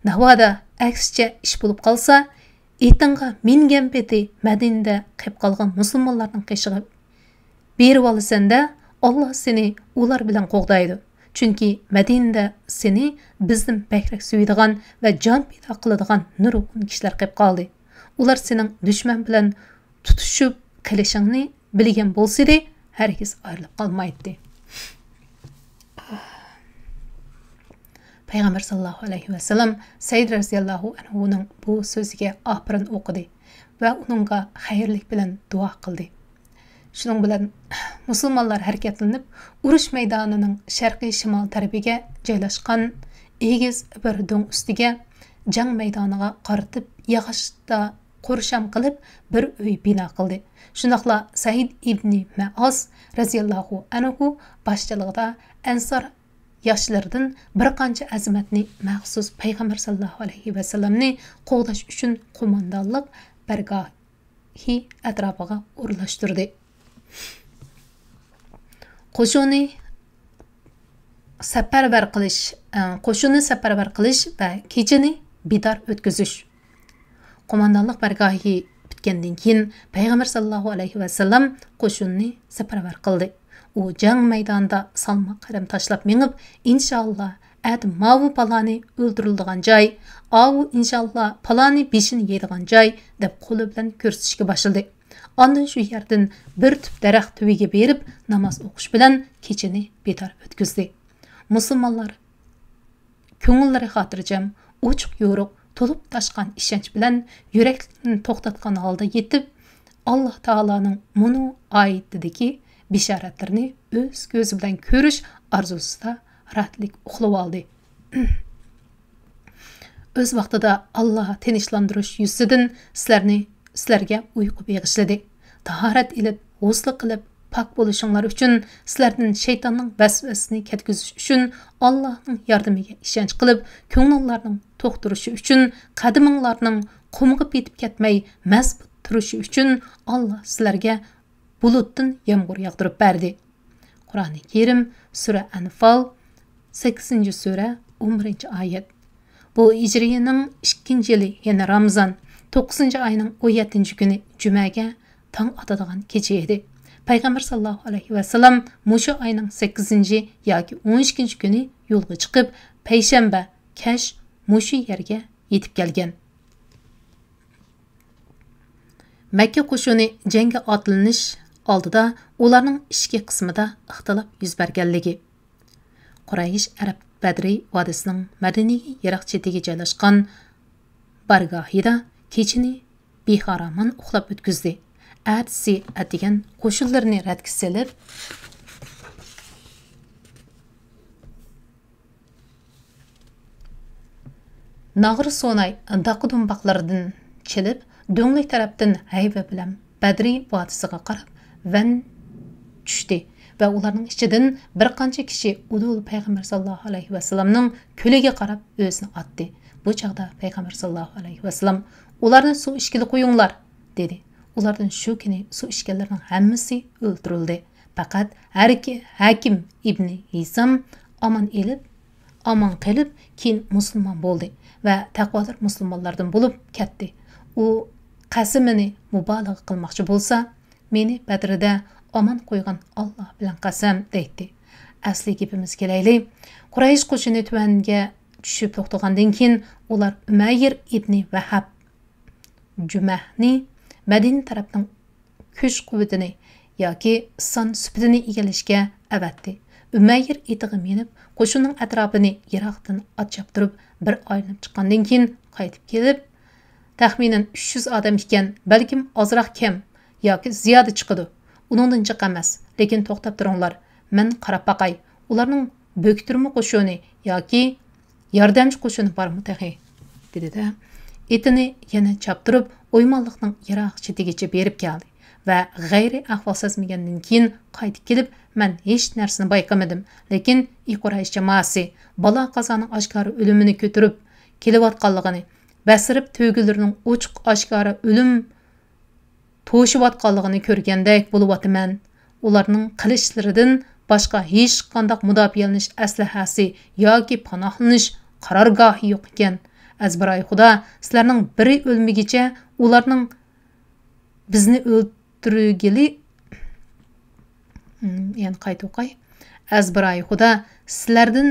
ناۋادا ئەكسىچە ئىش بولۇپ قالسا، ئېتىڭغا مىنگەن پېتى مەدىنىدە قېپ قالغان مۇسۇلمانلارنىڭ قېشىغا بېرىۋالىسەن-دە، ئاللا سېنى ئۇلار بىلەن قوغدايدۇ. چۈنكى مەدىنىدە سېنى بىزدىن بەكرەك سۆيىدىغان ۋە جان پىدا قىلىدىغان نۇرغۇن كىشىلەر قېپ قالدى. ئۇلار سېنىڭ دۈشمەن بىلەن تۇتۇشۇپ قېلىشىڭنى بىلگەن بولسىدى، ھەرگىز ئايرىلىپ قالمايتتى. پەيغەمبەر ساللاللاھۇ ئەلەيھى ۋەسەللەم سەئىد رەزىياللاھۇ ئەنھۇنىڭ بۇ سۆزىگە ئاپىرىن ئوقۇدى ۋە ئۇنىڭغا خەيرلىك بىلەن دۇئا قىلدى. شۇنىڭ بىلەن مۇسۇلمانلار ھەرىكەتلىنىپ، ئۇرۇش مەيدانىنىڭ شەرقىي شىمال تەرىپىگە جايلاشقان ئېگىز بىر دۆڭ ئۈستىگە جەڭ مەيدانىغا قارىتىپ ياغاچتا قورشام قىلىپ بىر ئۆي بىنا قىلدى. شۇنداقلا سەئىد ئىبنى مەئاز رەزىياللاھۇ ئەنھۇ باشچىلىقىدا ئەنسار ياشلىرىدىن بىر قانچە ئەزىمەتنى مەخسۇس پەيغەمبەر ساللاللاھۇ ئەلەيھى ۋەسەللەمنى قوغداش ئۈچۈن قوماندانلىق بەرگاھى ئەتراپىغا ئورۇنلاشتۇردى. قوشۇننى سەپەرۋەر قىلىش، ئە، قوشۇننى سەپەرۋەر قىلىش ۋە كېچىنى بىدار ئۆتكۈزۈش. قوماندانلىق بەرگاھى پۈتكەندىن كېيىن، پەيغەمبەر ساللاللاھۇ ئەلەيھى ۋەسەللەم قوشۇننى سەپەرۋەر قىلدى. ئۇ جەڭ مەيدانىدا سالماق قەدەم تاشلاپ مېڭىپ، ئىنشائاللا، ئەتە ماۋۇ پالانى ئۆلتۈرۈلىدىغان جاي، ئاۋۇ ئىنشائاللا پالانى بېشىنى يەيدىغان جاي، دەپ قولى بىلەن كۆرسىتىشكە باشلىدى. ئاندىن شۇ يەردىن بىر تۈپ دەرەخ تۈۋىگە بېرىپ ناماز ئوقۇش بىلەن كېچىنى بىدار ئۆتكۈزدى. مۇسۇلمانلار كۆڭۈللىرى خاتىرجەم، ئوچۇق-يورۇق، تولۇپ تاشقان ئىشەنچ بىلەن يۈرەكلىرىنى توختاتقان ھالدا يېتىپ، ئاللا تائالانىڭ مۇنۇ ئايىتىدىكى بېشارەتلىرىنى ئۆز كۆزى بىلەن كۆرۈش ئارزۇسىدا راھەتلىك ئۇخلىۋالدى. ئۆز ۋاقتىدا ئاللا تىنچلاندۇرۇش يۈزىسىدىن سىلەرنى، سىلەرگە ئۇيقۇ بېغىشلىدى. تاھارەت ئېلىپ، غۇسلى قىلىپ، پاك بولۇشۇڭلار ئۈچۈن، سىلەردىن شەيتاننىڭ ۋەسۋەسىسىنى كەتكۈزۈش ئۈچۈن، ئاللانىڭ ياردىمىگە ئىشەنچ قىلىپ، كۆڭلۈڭلارنىڭ توختۇرۇشى ئۈچۈن، قەدىمىڭلارنىڭ قۇمغا پېتىپ كەتمەي، مەزمۇت تۇرۇشى ئۈچۈن، ئاللا سىلەرگە بۇلۇتتىن يامغۇر ياغدۇرۇپ بەردى. قۇرئانى كەرىم، سۈرە ئەنفال، سەككىزىنچى سۈرە، ئون بىرىنچى ئايەت. بۇ ھىجرىيىنىڭ ئىككىنچى يىلى، يەنى رامىزان، توققۇزىنچى ئاينىڭ ئون يەتتىنچى كۈنى جۈمەگە تاڭ ئاتىدىغان كېچە ئىدى. پەيغەمبەر ساللاللاھۇ ئەلەيھى ۋەسەللەم مۇشۇ ئاينىڭ سەككىزىنچى ياكى ئون ئىككىنچى كۈنى يولغا چىقىپ، پەيشەنبە كەچ مۇشۇ يەرگە يېتىپ كەلگەن. مەككە قوشۇنى جەڭگە ئاتلىنىش ئالدىدا ئۇلارنىڭ ئىچكى قىسمىدا ئىختىلاپ يۈز بەرگەنلىكى. قۇرەيش ئەرەب بەدرى ۋادىسىنىڭ مەدىنىگە يىراق چېتىگە جايلاشقان بارگاھىدا كېچىنى بىخارامان ئۇخلاپ ئۆتكۈزدى. ئەتىسى ئەتىگەن قوشۇنلىرىنى رەتكە سېلىپ، ناغرا سوناي داقا دۇمباقلىرىدىن چېلىپ، دۆڭلۈك تەرەپتىن ھەيۋە بىلەن بەدرى ۋادىسىغا قاراپ ۋەن چۈشتى ۋە ئۇلارنىڭ ئىچىدىن بىر قانچە كىشى ئۇدۇل پەيغەمبەر ساللاللاھۇ ئەلەيھى ۋەسەللەمنىڭ كۆلىگە قاراپ ئۆزىنى ئاتتى. بۇ چاغدا پەيغەمبەر ساللاللاھۇ ئەلەيھى ۋەسەللەم، «ئۇلارنى سۇ ئىچكىلى قويۇڭلار» دېدى. ئۇلاردىن شۇ كۈنى سۇ ئىچكەنلەرنىڭ ھەممىسى ئۆلتۈرۈلدى. پەقەت ھەركى-، ھەكىم ئىبنى ھىسام ئامان ئېلىپ، ئامان قېلىپ، كېيىن مۇسۇلمان بولدى ۋە تەقۋادار مۇسۇلمانلاردىن بولۇپ كەتتى. ئۇ قەسىمىنى مۇبالىغە قىلماقچى بولسا، «مېنى بەدرىدە ئامان قويغان ئاللا بىلەن قەسەم» دەيتتى. ئەسلى گېپىمىزگە كېلەيلى. قۇرەيش قوشۇنى تۆۋەنگە چۈشۈپ توختىغاندىن كېيىن، ئۇلار ئۇمەير ئىبنى ۋەھاب جۈمەھنى مەدىنە تەرەپنىڭ كۈچ قۇۋۋىتىنى ياكى سان سۈپىتىنى ئىگىلەشكە ئەۋەتتى. ئۈمەير ئېتىغا مىنىپ، قوشۇننىڭ ئەتراپىنى يىراقتىن ئات چاپتۇرۇپ، بىر ئايلىنىپ چىققاندىن كېيىن قايتىپ كېلىپ، تەخمىنەن ئۈچ يۈز ئادەم ئىكەن، بەلكىم ئازراق كەم ياكى زىيادە چىقىدۇ. ئۇنىڭدىن جىق ئەمەس. لېكىن توختاپ تۇرۇڭلار، مەن قاراپ باقاي، ئۇلارنىڭ بۆكتۈرمە قوشۇنى ياكى ياردەمچى قوشۇنى بارمۇ تېخى؟ دېدى-دە، ئېتىنى يەنە چاپتۇرۇپ، ئويمانلىقنىڭ يىراق چېتىگىچە بېرىپ كەلدى ۋە غەيرىي ئەھۋال سەزمىگەندىن كېيىن قايتىپ كېلىپ، مەن ھېچ نەرسىنى بايقىمىدىم، لېكىن ئى قۇرەيش جامائەسى بالا قازانىڭ ئاشكارا ئۆلۈمىنى كۆتۈرۈپ كېلىۋاتقانلىقىنى، بەسرىپ تۆگىلىرىنىڭ ئوچۇق ئاشكارا ئۆلۈم توشۇۋاتقانلىقىنى كۆرگەندەك بولۇۋاتىمەن. ئۇلارنىڭ قىلىچلىرىدىن باشقا ھېچقانداق مۇداپىئەلىنىش ئەسلىھەسى ياكى پاناھلىنىش قارارگاھى يوق ئىكەن. ئەزبىرايى خۇدا، سىلەرنىڭ بىرى ئۆلمىگۈچە ئۇلارنىڭ بىزنى ئۆلتۈرگىلى، يەنە قايتا ئوقاي. ئەزبىرايى خۇدا، سىلەردىن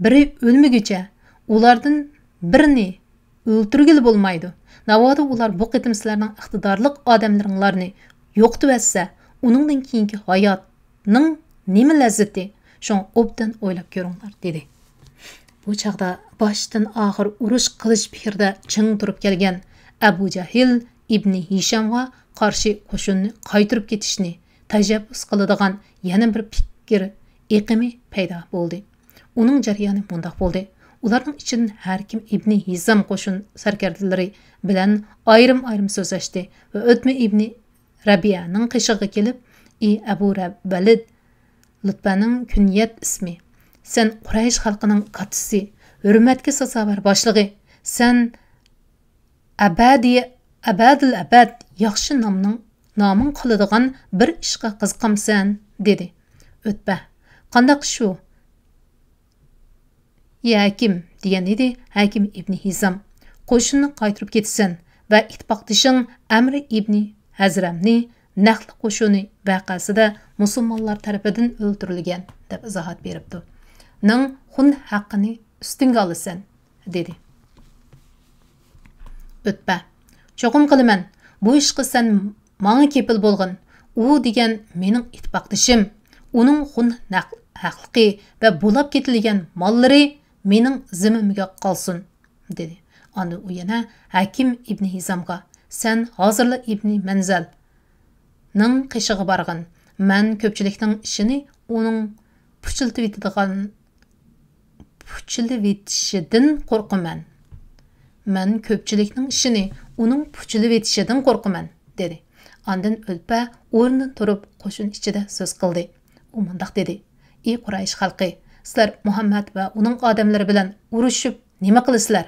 بىرى ئۆلمىگۈچە ئۇلاردىن بىرنى ئۆلتۈرگىلى بولمايدۇ. ناۋادا ئۇلار بۇ قېتىم سىلەرنىڭ ئىقتىدارلىق ئادەملىرىڭلارنى يوقىتىۋەتسە، ئۇنىڭدىن كېيىنكى ھاياتنىڭ نېمە لەززىتى؟ شۇڭا ئوبدان ئويلاپ كۆرۈڭلار، دېدى. بۇ چاغدا باشتىن ئاخىر ئۇرۇش قىلىش پىكرىدە چىڭ تۇرۇپ كەلگەن ئەبۇ جەھىل ئىبنى ھىشامغا قارشى قوشۇننى قايتۇرۇپ كېتىشنى تەشەببۇس قىلىدىغان يەنە بىر پىكىر ئېقىمى پەيدا بولدى. ئۇنىڭ جەريانى مۇنداق بولدى. ئۇلارنىڭ ئىچىدىن ھەركىم ئىبنى ھىزام قوشۇن سەركەردىلىرى بىلەن ئايرىم-ئايرىم سۆزلەشتى ۋە ئۆتمە ئىبنى رەبىئەنىڭ قېشىغا كېلىپ، ئى ئەبۇ رە-، ۋەلىد، لۇتبەنىڭ كۈنيەت ئىسمى، سەن قۇرەيش خەلقىنىڭ كاتتىسى، ھۆرمەتكە سازاۋەر باشلىقى، سەن ئەبەدىي، ئەبەدىل ئەبەد ياخشى نامنىڭ، نامىڭ قالىدىغان بىر ئىشقا قىزىقامسەن؟ دېدى. ئۆتبە، قانداق ئىش ئۇ؟ ئى ھەكىم، دېگەن ئىدى ھەكىم ئىبنى ھىزام. قوشۇننى قايتۇرۇپ كېتىسەن ۋە ئىتتىپاقدىشىڭ ئەمرى ئىبنى ھەزرەمنى نەخلە قوشۇنى ۋەقەسىدە مۇسۇلمانلار تەرىپىدىن ئۆلتۈرۈلگەن، دەپ ئىزاھات بېرىپتۇ. نىڭ خۇن ھەققىنى ئۈستۈڭگە ئالىسەن، دېدى. ئۆتبە، چوقۇم قىلىمەن. بۇ ئىشقا سەن ماڭا كېپىل بولغىن. ئۇ دېگەن مېنىڭ ئىتتىپاقدىشىم. ئۇنىڭ خۇن نەق-، ھەقلىقى ۋە بۇلاپ كېتىلگەن ماللىرى مېنىڭ زىممىمگە قالسۇن، دېدى. ئاندىن ئۇ يەنە ھەكىم ئىبنى ھىزامغا، سەن ھازىرلا ئىبنى مەنزەلنىڭ قېشىغا بارغىن. مەن كۆپچىلىكنىڭ ئىشىنى ئۇنىڭ پۇچىلىتىۋېتىدىغان پۇچىلىۋېتىشىدىن قورقىمەن. مەن كۆپچىلىكنىڭ ئىشىنى ئۇنىڭ پۇچىلىۋېتىشىدىن قورقىمەن، دېدى. ئاندىن ئۆلپە ئورنىدىن تۇرۇپ قوشۇن ئىچىدە سۆز قىلدى. ئۇ مۇنداق دېدى، ئى قۇرەيش خەلقى، سىلەر مۇھەممەد ۋە ئۇنىڭ ئادەملىرى بىلەن ئۇرۇشۇپ نېمە قىلىسىلەر؟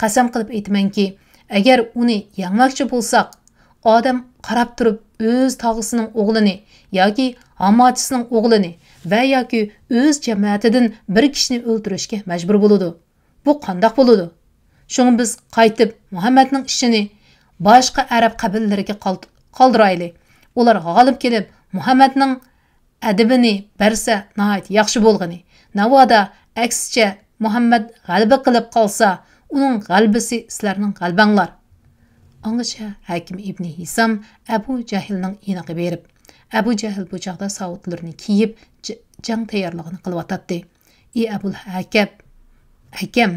قەسەم قىلىپ ئېيتىمەنكى، ئەگەر ئۇنى يەڭمەكچى بولساق، ئادەم قاراپ تۇرۇپ ئۆز تاغىسىنىڭ ئوغلىنى ياكى ھاماچىسىنىڭ ئوغلىنى ۋە ياكى ئۆز جەمەتىدىن بىر كىشىنى ئۆلتۈرۈشكە مەجبۇر بولىدۇ. بۇ قانداق بولىدۇ؟ شۇڭا بىز قايتىپ مۇھەممەدنىڭ ئىشىنى باشقا ئەرەب قەبىلىلىرىگە قال-، قالدۇرايلى. ئۇلار غالىب كېلىپ مۇھەممەدنىڭ ئەدىبىنى بەرسە ناھايىتى ياخشى بولغىنى. ناۋادا ئەكسىچە مۇھەممەد غەلىبە قىلىپ قالسا، ئۇنىڭ غەلىبىسى سىلەرنىڭ غەلىبەڭلار. ئاڭغىچە ھەكىم ئىبنى ھىسام ئەبۇ جەھىلنىڭ يېنىغا بېرىپ، ئەبۇ جەھىل بۇ چاغدا ساۋۇتلىرىنى كىيىپ، ج-، جەڭ تەييارلىقىنى قىلىۋاتاتتى. ئى ئەبۇل ھەكەب، ھەكەم،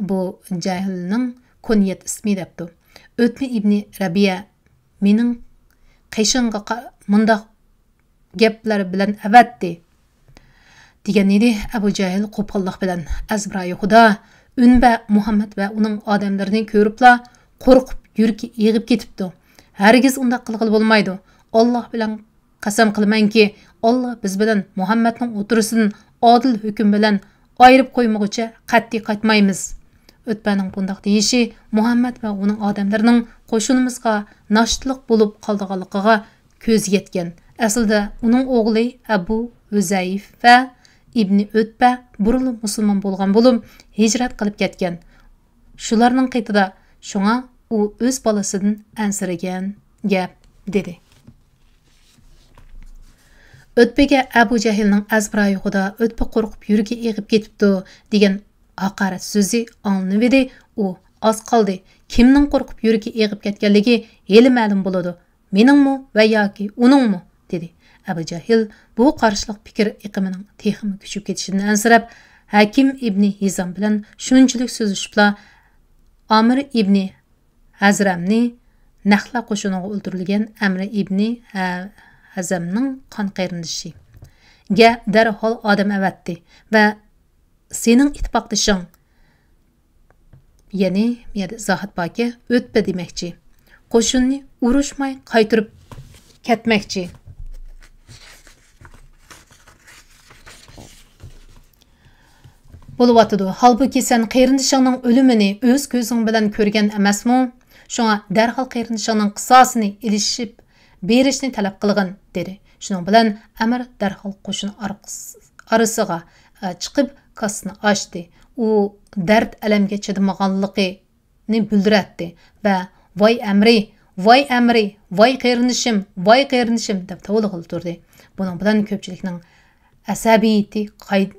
بۇ جەھىلنىڭ كۇنيەت ئىسمى دەپتۇ. ئۆتمە ئىبنى رەبىيە مېنىڭ قېشىڭغا قا-، مۇنداق گەپلەر بىلەن ئەۋەتتى، دېگەن ئىدى. ئەبۇ جەھىل قوپاللىق بىلەن، ئەزبىرايى خۇدا، ئۈنبە مۇھەممەد ۋە ئۇنىڭ ئادەملىرىنى كۆرۈپلا قورقۇپ يۈرىكى ئېغىپ كېتىپتۇ. ھەرگىز ئۇنداق قىلغىلى بولمايدۇ. ئاللاھ بىلەن قەسەم قىلىمەنكى، ئاللاھ بىز بىلەن مۇھەممەدنىڭ ئوتتۇرىسىدىن ئادىل ھۆكۈم بىلەن ئايرىپ قويمىغۇچە قەتئىي قايتمايمىز. ئۆتبەنىڭ بۇنداق دېيىشى مۇھەممەد ۋە ئۇنىڭ ئادەملىرىنىڭ قوشۇنىمىزغا ناشتىلىق بولۇپ قالىدىغانلىقىغا كۆزى يەتكەن. ئەسلىدە ئۇنىڭ ئوغلى ئەبۇ ھۈزەيف ۋە ئىبنى ئۆتبە بۇرۇنلا مۇسۇلمان بولغان بولۇپ، ھىجرەت قىلىپ كەتكەن. شۇلارنىڭ قېتىدا، شۇڭا ئۇ ئۆز بالىسىدىن ئەنسىرىگەن گەپ، دېدى. ئۆتبىگە ئەبۇ جەھىلنىڭ ئەزبىرايى خۇدا، ئۆتبە قورقۇپ يۈرىكى ئېغىپ كېتىپتۇ، دېگەن ھاقارەت سۆزى ئاڭلىنىۋىدى. ئۇ ئاز قالدى، كىمنىڭ قورقۇپ يۈرىكى ئېغىپ كەتكەنلىكى ھېلى مەلۇم بولىدۇ. مېنىڭمۇ ۋە ياكى ئۇنىڭمۇ؟ دېدى. ئەبۇ جەھىل بۇ قارشىلىق پىكىر ئېقىمىنىڭ تېخىمۇ كۈچىيىپ كېتىشىدىن ئەنسىرەپ، ھەكىم ئىبنى ھىزام بىلەن شۇنچىلىك سۆزلىشىپلا، ئامىر ئىبنى ھەزرەمنى، نەخلە قوشۇنىغا ئۆلتۈرۈلگەن ئەمرى ئىبنى ھە-، ھەزەمنىڭ قان قېرىندىشى، گە دەرھال ئادەم ئەۋەتتى ۋە سېنىڭ ئىتتىپاقدىشىڭ، يەنى بۇ يەردە زاھىت باركى، ئۆتبە دېمەكچى، قوشۇننى ئۇرۇشماي قايتۇرۇپ كەتمەكچى بولۇۋاتىدۇ. ھالبۇكى، سەن قېرىندىشىڭنىڭ ئۆلۈمىنى ئۆز كۆزۈڭ بىلەن كۆرگەن ئەمەسمۇ؟ شۇڭا دەرھال قېرىندىشىڭنىڭ قىساسىنى ئېلىشىپ بېرىشنى تەلەپ قىلغىن، دېدى. شۇنىڭ بىلەن ئەمىر دەرھال قوشۇن ئارقىس-، ئارىسىغا، ئە، چىقىپ، كاسىسىنى ئاچتى. ئۇ دەرد-ئەلەمگە چىدىمىغانلىقىنى بىلدۈرەتتى ۋە، «ۋاي ئەمرى! ۋاي ئەمرى! ۋاي قېرىندىشىم! ۋاي قېرىندىشىم!» دەپ توۋلىغىلى تۇردى. بۇنىڭ بىلەن كۆپچىلىكنىڭ ئەسەبىيىتى قاي-،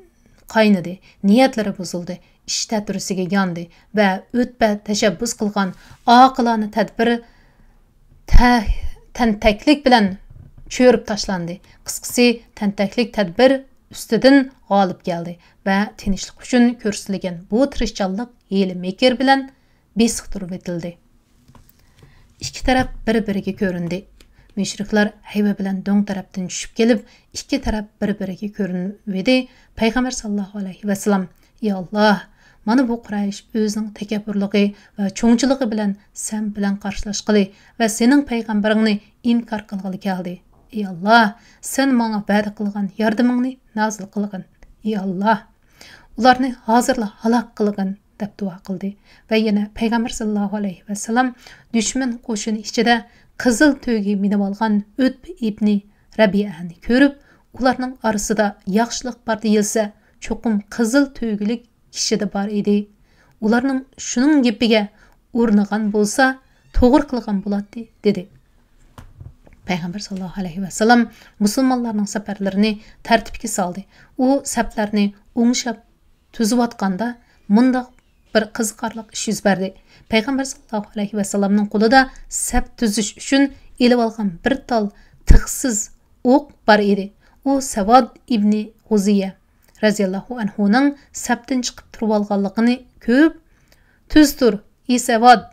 قاينىدى، نىيەتلىرى بۇزۇلدى، ئىش تەتۈرىسىگە ياندى ۋە ئۆتبە تەشەببۇس قىلغان ئاقىلانە تەدبىر تە-، تەنتەكلىك بىلەن چۆرۈپ تاشلاندى. قىسقىسى، تەنتەكلىك تەدبىر ئۈستىدىن غالىب كەلدى ۋە تىنچلىق ئۈچۈن كۆرسىتىلگەن بۇ تىرىشچانلىق ھىيلە-مىكىر بىلەن بېسىقتۇرۇۋېتىلدى. ئىككى تەرەپ بىر-بىرىگە كۆرۈندى. مۇشرىكلار ھەيۋە بىلەن دۆڭ تەرەپتىن چۈشۈپ كېلىپ، ئىككى تەرەپ بىر-بىرىگە كۆرۈنۈۋىدى. پەيغەمبەر ساللاللاھۇ ئەلەيھى ۋەسسالام، «يا ئاللاھ، مانا بۇ قۇرەيش ئۆزىنىڭ تەكەببۇرلۇقى ۋە چوڭچىلىقى بىلەن سەن بىلەن قارشىلاشقىلى ۋە سېنىڭ پەيغەمبىرىڭنى ئىنكار قىلغىلى كەلدى. ئى ئاللاھ، سەن ماڭا ۋەدە قىلغان ياردىمىڭنى نازىل قىلغىن. ئى ئاللاھ، ئۇلارنى ھازىرلا ھالاك قىلغىن» دەپ دۇئا قىلدى ۋە يەنە پەيغەمبەر ساللاللاھۇ ئەلەيھى ۋەسسالام دۈشمەن قوشۇنى ئىچىدە قىزىل تۆگە مىنىۋالغان ئۆتبە ئىبنى رەبىئەنى كۆرۈپ، ئۇلارنىڭ ئارىسىدا ياخشىلىق بار دېيىلسە، چوقۇم قىزىل تۆگىلىك كىشىدە بار ئىدى. ئۇلارنىڭ شۇنىڭ گېپىگە ئۇرۇنغان بولسا، توغرا قىلغان بولاتتى، دېدى. پەيغەمبەر ساللاللاھۇ ئەلەيھى ۋەسسالام مۇسۇلمانلارنىڭ سەپلىرىنى تەرتىپكە سالدى. ئۇ سەپلەرنى ئوڭشاپ تۈزۈۋاتقاندا، مۇنداق بىر قىزىقارلىق ئىش يۈز بەردى. پەيغەمبەر ساللاللاھۇ ئەلەيھى ۋەسسالامنىڭ قولىدا سەپ تۈزۈش ئۈچۈن ئېلىۋالغان بىر تال تىغسىز ئوق بار ئىدى. ئۇ سەۋاد ئىبنى غۇزىيە رەزىياللاھۇ ئەنھۇنىڭ سەپتىن چىقىپ تۇرۇۋالغانلىقىنى كۆرۈپ، «تۈز تۇر، ئى سەۋاد!»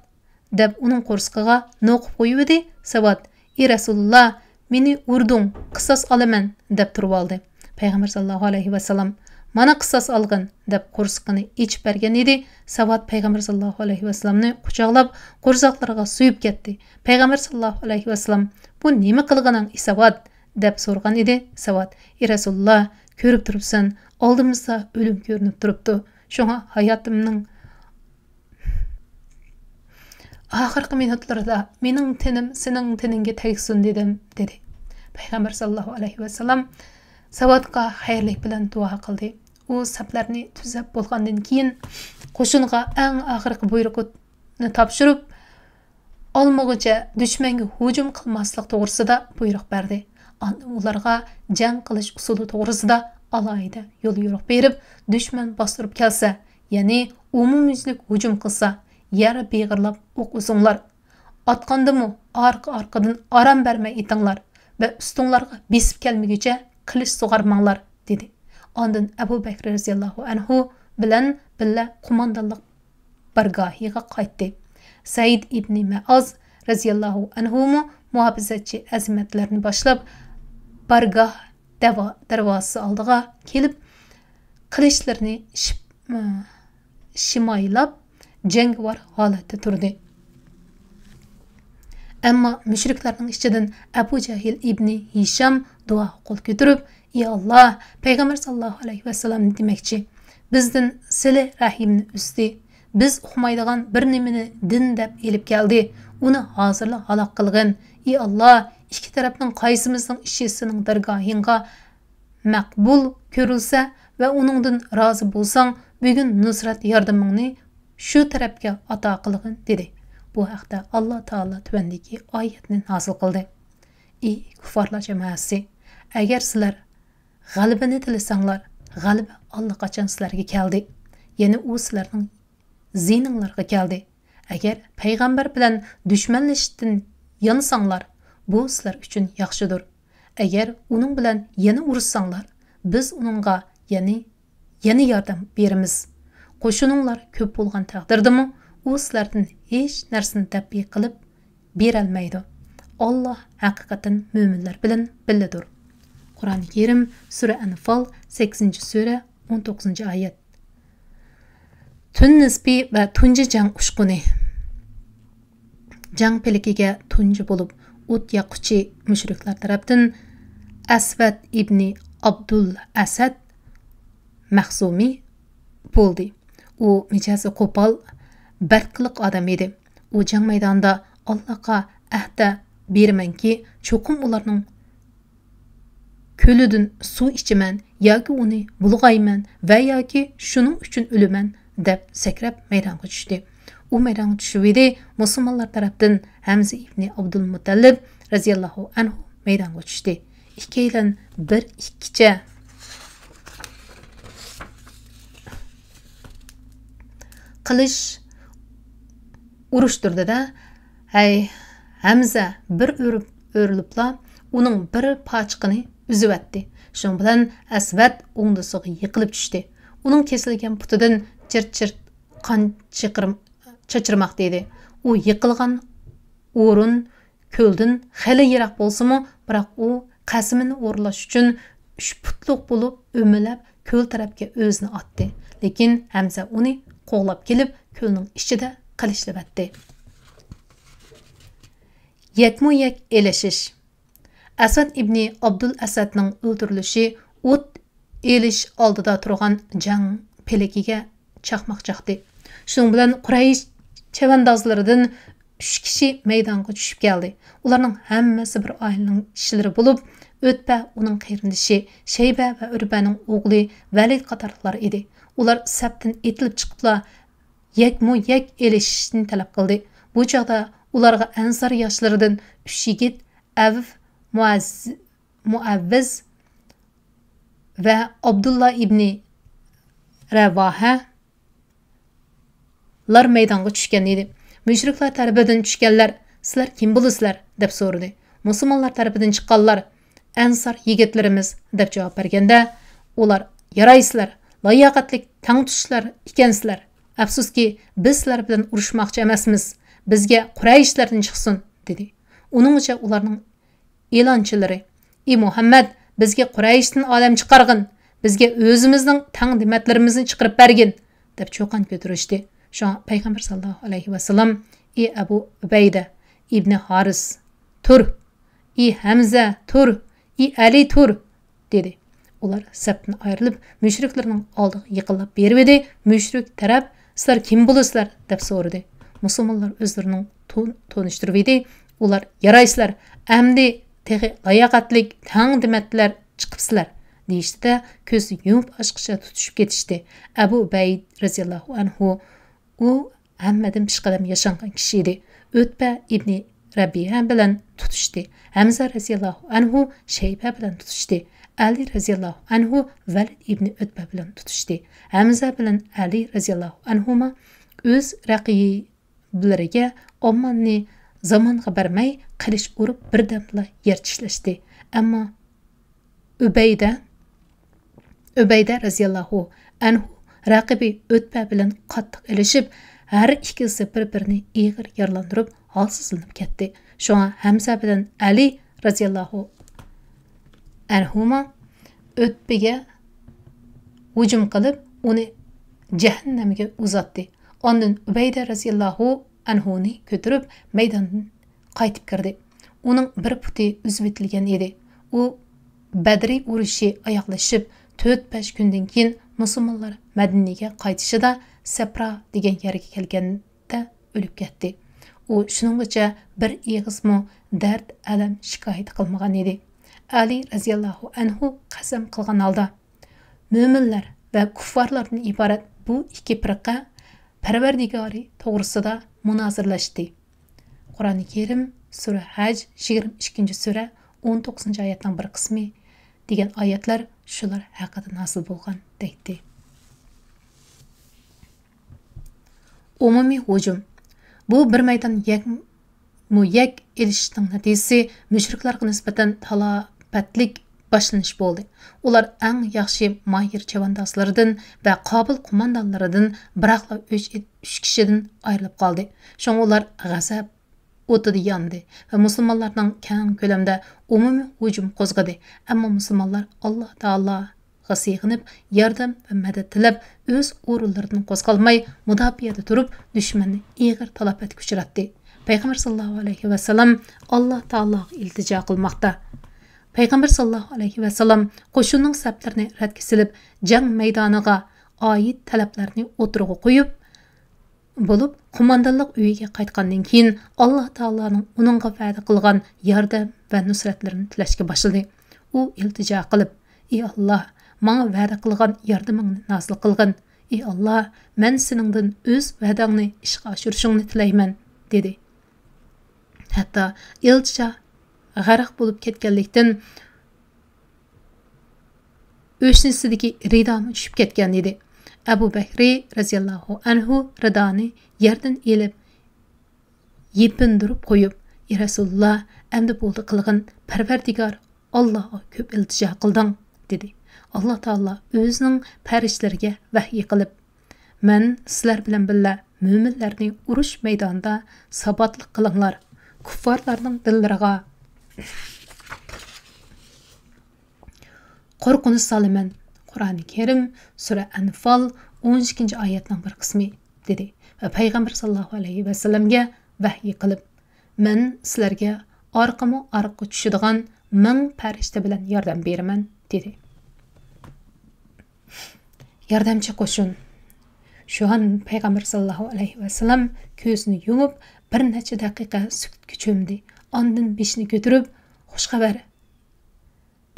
دەپ ئۇنىڭ قورسىقىغا نوقۇپ قويۇۋىدى. سەۋاد، «ئى رەسۇلۇللا، مېنى ئۇردۇڭ، قىساس ئالىمەن» دەپ تۇرۇۋالدى. پەيغەمبەر ساللاللاھۇ ئەلەيھى ۋەسسالام، «مانا قىساس ئالغىن» دەپ قورسىقىنى ئېچىپ بەرگەن ئىدى. سەۋاد پەيغەمبەر ساللاللاھۇ ئەلەيھى ۋەسسالامنى قۇچاقلاپ، قورساقلىرىغا سۆيۈپ كەتتى. پەيغەمبەر ساللاللاھۇ ئەلەيھى ۋەسسالام، «بۇ نېمە قىلغىنىڭ، ئى سەۋاد؟» دەپ سورىغان ئىدى. سەۋاد، «ئى رەسۇلۇللا، كۆرۈپ تۇرۇپسەن، ئالدىمىزدا ئۆلۈم كۆرۈنۈپ تۇرۇپتۇ. شۇڭا ھاياتىمنىڭ ئاخىرقى مىنۇتلىرىدا مېنىڭ تېنىم سېنىڭ تېنىڭگە تەگسۇن دېدىم» دېدى. پەيغەمبەر ساللاللاھۇ ئەلەيھى ۋەسسالام سەۋادقا خەيرلىك بىلەن دۇئا قىلدى. ئۇ سەپلەرنى تۈزەپ بولغاندىن كېيىن، قوشۇنغا ئەڭ ئاخىرقى بۇيرۇقنى تاپشۇرۇپ، ئالمىغۇچە دۈشمەنگە ھۇجۇم قىلماسلىق توغرىسىدا بۇيرۇق بەردى. ئاندىن ئۇلارغا جەڭ قىلىش ئۇسۇلى توغرىسىدا ئالاھىدە يوليورۇق بېرىپ، دۈشمەن باستۇرۇپ كەلسە، يەنى ئومۇميۈزلۈك ھۇجۇم قىلسا، يەر بېغىرلاپ ئوق ئۇزۇڭلار. ئاتقاندىمۇ ئارقا-ئارقىدىن ئارام بەرمەي ئېتىڭلار ۋە ئۈستۈڭلارغا بېسىپ كەلمىگۈچە قىلىچ سۇغارماڭلار، دېدى. ئاندىن ئەبۇ بەكرى رەزىياللاھۇ ئەنھۇ بىلەن بىللە قوماندانلىق بارگاھىغا قايتتى. سەئىد ئىبنى مەئاز رەزىياللاھۇ ئەنھۇمۇ مۇھاپىزەتچى ئەزىمەتلەرنى باشلاپ، بارگاھ دەرۋا-، دەرۋازىسى ئالدىغا كېلىپ، قىلىچلىرىنى شىپ-، شىمايلاپ، جەڭگىۋار ھالەتتە تۇردى. ئەمما مۇشرىكلارنىڭ ئىچىدىن ئەبۇ جەھىل ئىبنى ھىشام دۇئاغا قول كۆتۈرۈپ، ئى ئاللا، پەيغەمبەر ساللاللاھۇ ئەلەيھى ۋەسەللەمنى دېمەكچى، بىزدىن سىلە رەھىمنى ئۈزدى. بىز ئۇقمايدىغان بىر نېمىنى دىن دەپ ئېلىپ كەلدى. ئۇنى ھازىرلا ھالاك قىلغىن. ئى ئاللا، ئىككى تەرەپنىڭ قايسىمىزنىڭ ئىشى سېنىڭ دەرگاھىڭغا مەقبۇل كۆرۈلسە ۋە ئۇنىڭدىن رازى بولساڭ، بۈگۈن نۇسرەت ياردىمىڭنى شۇ تەرەپكە ئاتا قىلغىن، دېدى. بۇ ھەقتە ئاللا تائالا تۆۋەندىكى ئايەتنى نازىل قىلدى. ئى كۇففارلار جامائەسى! ئەگەر سىلەر غەلىبىنى تىلىسەڭلار، غەلىبە ئاللىقاچان سىلەرگە كەلدى. يەنى ئۇ سىلەرنىڭ زىيىنىڭلارغا كەلدى. ئەگەر پەيغەمبەر بىلەن دۈشمەنلىشىشتىن يانساڭلار، بۇ سىلەر ئۈچۈن ياخشىدۇر. ئەگەر ئۇنىڭ بىلەن يەنە ئۇرۇشساڭلار، بىز ئۇنىڭغا يەنى، يەنە ياردەم بېرىمىز. قوشۇنۇڭلار كۆپ بولغان تەقدىردىمۇ، ئۇ سىلەردىن ھېچ نەرسىنى دەپئى قىلىپ بېرەلمەيدۇ. ئاللا ھەقىقەتەن مۆمىنلەر بىلەن بىللىدۇر. قۇرئانى كەرىم، سۈرە ئەنفال، سەككىزىنچى سۈرە، ئون توققۇزىنچى ئايەت. تۈن نىسپى ۋە تۇنجى جەڭ ئۇچقۇنى. جەڭ پىلىكىگە تۇنجى بولۇپ ئوت ياققۇچى مۇشرىكلار تەرەپتىن ئەسۋەد ئىبنى ئابدۇل ئەسەد مەخزۇمى بولدى. ئۇ مىجەزى قوپال، بەرك قىلىق ئادەم ئىدى. ئۇ جەڭ مەيدانىدا ئاللاغا ئەھدە بېرىمەنكى، چوقۇم ئۇلارنىڭ كۆلىدىن سۇ ئىچىمەن ياكى ئۇنى بۇلغايمەن ۋە ياكى شۇنىڭ ئۈچۈن ئۆلىمەن، دەپ سەكرەپ مەيدانغا چۈشتى. ئۇ مەيدانغا چۈشۈۋىدى، مۇسۇلمانلار تەرەپتىن ھەمزە ئىبنى ئابدۇلمۇتەللىپ رەزىياللاھۇ ئەنھۇ مەيدانغا چۈشتى. ئىككىيلەن بىر ئىككىچە قىلىچ ئۇرۇشتۇردى-دە، ھەي، ھەمزە بىر ئۆرۈپ، ئۆرۈلۈپلا ئۇنىڭ بىر پاچىقىنى ئۈزۈۋەتتى. شۇنىڭ بىلەن ئەسۋەد ئوڭدىسىغا يىقىلىپ چۈشتى. ئۇنىڭ كېسىلگەن پۇتىدىن چىرت-چىرت قان چىقىرم-، چاچرىماقتا ئىدى. ئۇ يىقىلغان ئورۇن كۆلدىن خېلى يىراق بولسىمۇ، بىراق ئۇ قەسىمىنى ئورۇنلاش ئۈچۈن ئۈچ پۇتلۇق بولۇپ ئۆمىلەپ كۆل تەرەپكە ئۆزىنى ئاتتى. لېكىن ھەمزە ئۇنى قوغلاپ كېلىپ، كۆلنىڭ ئىچىدە قىلىچلىۋەتتى. يەكمۇ يەك ئېلىشىش. ئەسۋەد ئىبنى ئابدۇل ئەسەدنىڭ ئۆلتۈرۈلۈشى ئوت ئېلىش ئالدىدا تۇرغان جەڭ پىلىكىگە چاقماق چاقتى. شۇنىڭ بىلەن قۇرەيش چەۋەندازلىرىدىن ئۈچ كىشى مەيدانغا چۈشۈپ كەلدى. ئۇلارنىڭ ھەممىسى بىر ئائىلىنىڭ كىشىلىرى بولۇپ، ئۆتبە ئۇنىڭ قېرىندىشى، شەيبە ۋە ئۆربەنىڭ ئوغلى ۋەلىد قاتارلىقلار ئىدى. ئۇلار سەپتىن ئېتىلىپ چىقىپلا، يەكمۇ يەك ئېلىشىشنى تەلەپ قىلدى. بۇ چاغدا ئۇلارغا ئەنسار ياشلىرىدىن ئۈچ يىگىت، ئەۋف، مۇئەز-، مۇئەۋۋىز ۋە ئابدۇللا ئىبنى رەۋاھەلار مەيدانغا چۈشكەن ئىدى. مۇشرىكلار تەرىپىدىن چۈشكەنلەر، «سىلەر كىم بولىسىلەر؟» دەپ سورىدى. مۇسۇلمانلار تەرىپىدىن چىققانلار، «ئەنسار يىگىتلىرىمىز» دەپ جاۋاب بەرگەندە، ئۇلار، «يارايسىلەر، لاياقەتلىك، تەڭتۇشلار ئىكەنسىلەر. ئەپسۇسكى، بىز سىلەر بىلەن ئۇرۇشماقچى ئەمەسمىز. بىزگە قۇرەيشلەردىن چىقسۇن» دېدى. ئۇنىڭغىچە ئۇلارنىڭ ئېلانچىلىرى، «ئى مۇھەممەد، بىزگە قۇرەيشتىن ئادەم چىقارغىن، بىزگە ئۆزىمىزنىڭ تەڭ دېمەتلىرىمىزنى چىقىرىپ بەرگىن» دەپ چۇقان كۆتۈرۈشتى. شۇڭا پەيغەمبەر ساللاللاھۇ ئەلەيھى ۋەسەللەم، «ئى ئەبۇ ئۇبەيدە ئىبنى ھارىس، تۇر! ئى ھەمزە، تۇر! ئى ئەلى، تۇر!» دېدى. ئۇلار سەپتىن ئايرىلىپ، مۇشرىكلارنىڭ ئالدىغا يېقىنلاپ بېرىۋىدى. مۇشرىك تەرەپ، «سىلەر كىم بولىسىلەر؟» دەپ سورىدى. مۇسۇلمانلار ئۆزلىرىنىڭ تون-، تونۇشتۇرۇۋىدى. ئۇلار، «يارايسىلەر، ئەمدى تېخى لاياقەتلىك تەڭ دېمەتلەر چىقىپسىلەر» دېيىشتى-دە، كۆزىنى يۇمۇپ ئاچقىچە تۇتۇشۇپ كېتىشتى. ئەبۇ ئۇبەيد رەزىياللاھۇ ئەنھۇ، ئۇ ھەممىدىن پېشقەدەم ياشانغان كىشى ئىدى. ئۆتبە ئىبنى رەبىئە بىلەن تۇتۇشتى. ھەمزە رەزىياللاھۇ ئەنھۇ شەيبە بىلەن تۇتۇشتى. ئەلى رەزىياللاھۇ ئەنھۇ ۋەلىد ئىبنى ئۆتبە بىلەن تۇتۇشتى. ھەمزە بىلەن ئەلى رەزىياللاھۇ ئەنھۇما ئۆز رەقىبلىرىگە ئامماننى زامانغا بەرمەي، قىلىچ ئۇرۇپ بىردەمدىلا يەر چىشلەشتى. ئەمما ئۇبەيدە، ئۇبەيدە رەزىياللاھۇ ئەنھۇ رەقىبى ئۆتبە بىلەن قاتتىق ئېلىشىپ، ھەر ئىككىلىسى بىر-بىرىنى ئېغىر يارىلاندۇرۇپ، ھالسىزلىنىپ كەتتى. شۇڭا ھەمزە بىلەن ئەلى رەزىياللاھۇ ئەنھۇما ئۆتپىگە ھۇجۇم قىلىپ، ئۇنى جەھەننەمگە ئۇزاتتى. ئاندىن ئۇبەيدە رەزىياللاھۇ ئەنھۇنى كۆتۈرۈپ، مەيداندىن قايتىپ كىردى. ئۇنىڭ بىر پۇتى ئۈزۈۋېتىلگەن ئىدى. ئۇ بەدرى ئۇرۇشى ئاياغلىشىپ، تۆت-بەش كۈندىن كېيىن مۇسۇلمانلار مەدىنىگە قايتىشىدا سەپرا دېگەن يەرگە كەلگەندە ئۆلۈپ كەتتى. ئۇ شۇنىڭغىچە بىر ئېغىزمۇ دەرد-ئەلەم شىكايەت قىلمىغان ئىدى. ئەلى رەزىياللاھۇ ئەنھۇ قەسەم قىلغان ھالدا، مۆمىنلەر ۋە كۇففارلاردىن ئىبارەت بۇ ئىككى پىرقە پەرۋەردىگارى توغرىسىدا مۇنازىرىلەشتى. قۇرئانى كەرىم، سۈرە ھەج، يىگىرمە ئىككىنچى سۈرە، ئون توققۇزىنچى ئايەتنىڭ بىر قىسمى دېگەن ئايەتلەر شۇلار ھەققىدە نازىل بولغان، دەيتتى. ئومۇمىي ھۇجۇم. بۇ بىر مەيدان يەكمۇ يەك ئېلىشىشنىڭ نەتىجىسى مۇشرىكلارغا نىسبەتەن تالاپەتلىك باشلىنىش بولدى. ئۇلار ئەڭ ياخشى ماھىر چەۋەندازلىرىدىن ۋە قابىل قوماندانلىرىدىن بىراقلا ئۈچ، ئۈچ كىشىدىن ئايرىلىپ قالدى. شۇڭا ئۇلار غەزەپ ئوتىدا ياندى ۋە مۇسۇلمانلارنىڭ كەڭ كۆلەمدە ئومۇمىي ھۇجۇم قوزغىدى. ئەمما مۇسۇلمانلار ئاللا تائالاغا سېغىنىپ، ياردەم ۋە مەدەت تىلەپ، ئۆز ئورۇنلىرىدىن قوزغالماي، مۇداپىئەدە تۇرۇپ، دۈشمەننى ئېغىر تالاپەتكە ئۇچراتتى. پەيغەمبەر ساللاللاھۇ ئەلەيھى ۋەسەللەم ئاللا تائالاغا ئىلتىجا قىلماقتا. پەيغەمبەر ساللاللاھۇ ئەلەيھى ۋەسەللەم قوشۇننىڭ سەپلىرىنى رەتكە سېلىپ، جەڭ مەيدانىغا ئائىت تەلەپلەرنى ئوتتۇرىغا قويۇپ، بولۇپ، قوماندانلىق ئۆيىگە قايتقاندىن كېيىن، ئاللا تائالانىڭ ئۇنىڭغا ۋەدە قىلغان ياردەم ۋە نۇسرەتلىرىنى تىلەشكە باشلىدى. ئۇ ئىلتىجا قىلىپ، ئى ئاللا، ماڭا ۋەدە قىلغان ياردىمىڭنى نازىل قىلغىن. ئى ئاللا، مەن سېنىڭدىن ئۆز ۋەدەڭنى ئىشقا ئاشۇرۇشۇڭنى تىلەيمەن، دېدى. ھەتتا ئىلتىجا غەرق بولۇپ كەتكەنلىكتىن، ئۆشنىسىدىكى رىدامۇ چۈشۈپ كەتكەن ئىدى. ئەبۇ بەكرى رەزىياللاھۇ ئەنھۇ رىدانى يەردىن ئېلىپ، يېپىندۇرۇپ قويۇپ، يا رەسۇلۇللا، ئەمدى بولدى قىلغىن، پەرۋەردىگار ئاللاغا كۆپ ئىلتىجا قىلدىڭ، دېدى. ئاللا تائالا ئۆزىنىڭ پەرىشتىلىرىگە ۋەھيى قىلىپ، مەن سىلەر بىلەن بىللە مۆمىنلەرنى ئۇرۇش مەيدانىدا ساباتلىق قىلىڭلار، كۇففارلارنىڭ دىللىرىغا قورقۇنچ سالىمەن. قۇرئانى كەرىم، سۈرە ئەنفال، ئون ئىككىنچى ئايەتنىڭ بىر قىسمى، دېدى ۋە پەيغەمبەر ساللاللاھۇ ئەلەيھى ۋەسەللەمگە ۋەھيى قىلىپ، مەن سىلەرگە ئارقىمۇ ئارقىغا چۈشىدىغان مىڭ پەرىشتە بىلەن ياردەم بېرىمەن، دېدى. ياردەمچى قوشۇن. شۇ ئان پەيغەمبەر ساللاللاھۇ ئەلەيھى ۋەسەللەم كۆزىنى يۇمۇپ، بىر نەچچە دەقىقە سۈكۈتكە چۆمدى. ئاندىن بېشىنى كۆتۈرۈپ، «خۇش خەۋەر،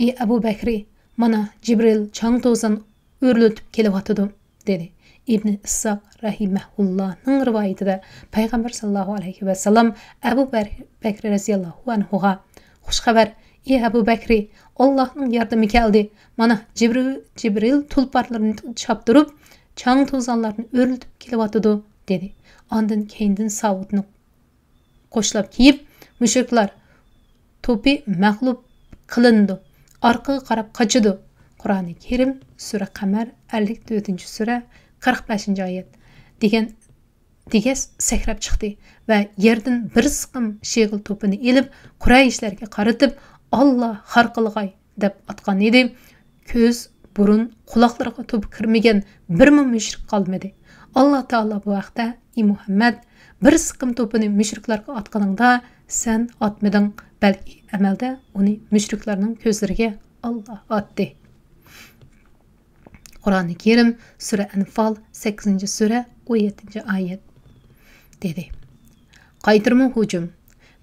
ئى ئەبۇ بەكرى، مانا، جىبرىل چاڭ-توزان ئۆرلىتىپ كېلىۋاتىدۇ» دېدى. ئىبنى ئىسساق رەھىمەھۇللانىڭ رىۋايىتىدە پەيغەمبەر ساللاللاھۇ ئەلەيھى ۋەسەللەم ئەبۇ بەر-، بەكرى رەزىياللاھۇ ئەنھۇغا، «خۇش خەۋەر، ئى ئەبۇ بەكرى، ئاللاھنىڭ ياردىمى كەلدى. مانا، جىبرىل، جىبرىل تۇلپارلىرىنى چاپتۇرۇپ، چاڭ-توزانلارنى ئۆرلىتىپ كېلىۋاتىدۇ» دېدى. ئاندىن كەينىدىن ساۋۇتنى قوشلاپ كىيىپ، مۇشرىكلار توپى مەغلۇپ قىلىنىدۇ، ئارقىغا قاراپ قاچىدۇ. قۇرئانى كەرىم، سۈرە قەمەر، ئەللىك تۆتىنچى سۈرە، قىرىق بەشىنچى ئايەت دېگەن، دېگەچ سەكرەپ چىقتى ۋە يەردىن بىر سىقىم شېغىل توپىنى ئېلىپ، قۇرەيشلەرگە قارىتىپ، «ئاللا خار قىلغاي» دەپ ئاتقان ئىدى. كۆز، بۇرۇن، قۇلاقلىرىغا توپا كىرمىگەن بىرمۇ مۇشرىك قالمىدى. ئاللا تائالا بۇ ھەقتە، «ئى مۇھەممەد، بىر سىقىم توپىنى مۇشرىكلارغا ئاتقىنىڭدا، سەن ئاتمىدىڭ، بەلكى ئەمەلدە ئۇنى مۇشرىكلارنىڭ كۆزلىرىگە ئاللا ئاتتى.» قۇرئانى كەرىم، سۈرە ئەنفال، سەككىزىنچى سۈرە، ئون يەتتىنچى ئايەت، دېدى. قايتۇرما ھۇجۇم.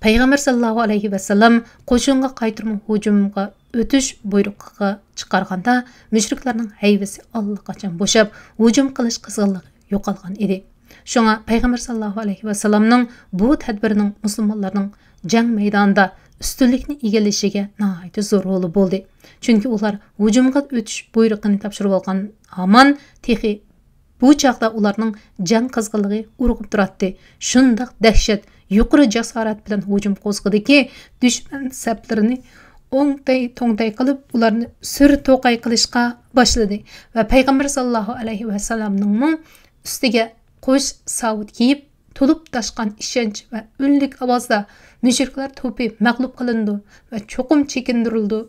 پەيغەمبەر ساللاللاھۇ ئەلەيھى ۋەسەللەم قوشۇنغا قايتۇرما ھۇجۇمغا ئۆتۈش بۇيرۇقىغا چىقارغاندا، مۇشرىكلارنىڭ ھەيۋىسى ئاللىقاچان بوشاپ، ھۇجۇم قىلىش قىزغىنلىقى يوقالغان ئىدى. شۇڭا پەيغەمبەر ساللاللاھۇ ئەلەيھى ۋەسەللەمنىڭ بۇ تەدبىرىنىڭ مۇسۇلمانلارنىڭ جەڭ مەيدانىدا ئۈستۈنلۈكنى ئىگىلىشىگە ناھايىتى زور رولى بولدى. چۈنكى ئۇلار ھۇجۇمغا ئۆتۈش بۇيرۇقىنى تاپشۇرۇۋالغان ھامان تېخى بۇ چاغدا ئۇلارنىڭ جەڭ قىزغىنلىقى ئۇرغۇپ تۇراتتى. شۇنداق دەھشەت، يۇقىرى جاسارەت بىلەن ھۇجۇم قوزغىدىكى، دۈشمەن سەپلىرىنى ئوڭتەي-توڭتەي قىلىپ، ئۇلارنى سۈر توقاي قىلىشقا باشلىدى ۋە پەيغەمبەر ساللاللاھۇ ئەلەيھى ۋەسەللەمنىڭمۇ ئۈستىگە قوش ساۋۇت كىيىپ، تولۇپ تاشقان ئىشەنچ ۋە ئۈنلۈك ئاۋازدا، «مۇشرىكلار توپى مەغلۇپ قىلىنىدۇ ۋە چوقۇم چېكىندۈرۈلىدۇ»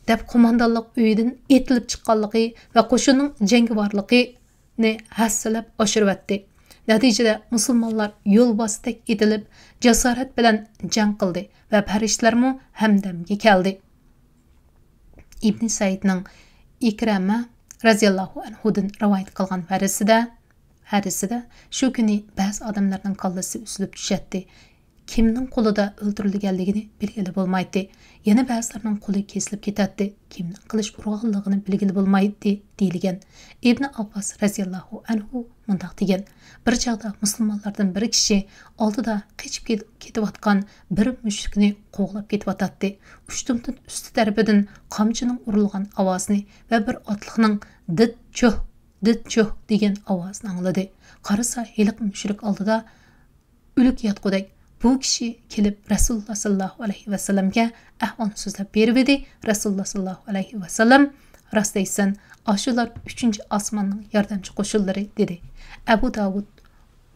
دەپ، قوماندانلىق ئۆيىدىن ئېتىلىپ چىققانلىقى ۋە قوشۇننىڭ جەڭگىۋارلىقىنى ھەسسىلەپ ئاشۇرۇۋەتتى. نەتىجىدە، مۇسۇلمانلار يولۋاستەك ئېتىلىپ، جاسارەت بىلەن جەڭ قىلدى ۋە پەرىشتىلەرمۇ ھەمدەمگە كەلدى. ئىبنى سەئىدنىڭ ئىكرەمە رەزىياللاھۇ ئەنھۇدىن رىۋايەت قىلغان ھەدىسىدە، ھەدىسىدە، شۇ كۈنى بەزى ئادەملەرنىڭ كاللىسى ئۈزۈلۈپ چۈشەتتى. كىمنىڭ قولىدا ئۆلتۈرۈلگەنلىكىنى بىلگىلى بولمايتتى. يەنە بەزىلەرنىڭ قولى كېسىلىپ كېتەتتى. كىمنىڭ قىلىچ ئۇرغانلىقىنى بىلگىلى بولمايتتى، دېيىلگەن. ئىبنى ئابباس رەزىياللاھۇ ئەنھۇ مۇنداق دېگەن: بىر چاغدا مۇسۇلمانلاردىن بىر كىشى ئالدىدا قېچىپ كېت-، كېتىۋاتقان بىر مۈشرىكنى قوغلاپ كېتىۋاتاتتى. ئۇشتۇمتۇت ئۈستى تەرىپىدىن قامچىنىڭ ئۇرۇلغان ئاۋازىنى ۋە بىر ئاتلىقنىڭ «دىت چوھ، دىت چوھ» دېگەن ئاۋازىنى ئاڭلىدى. قارىسا، ھېلىقى مۈشرىك ئالدىدا ئۆلۈك ياتقۇدەك. بۇ كىشى كېلىپ رەسۇلۇللا ساللاللاھۇ ئەلەيھى ۋەسەللەمگە ئەھۋالنى سۆزلەپ بېرىۋىدى. رەسۇلۇللا ساللاللاھۇ ئەلەيھى ۋەسەللەم: «راست دەيسەن، ئاشۇلار ئۈچىنچى ئاسماننىڭ ياردەمچى قوشۇنلىرى» دېدى. ئەبۇ داۋۇد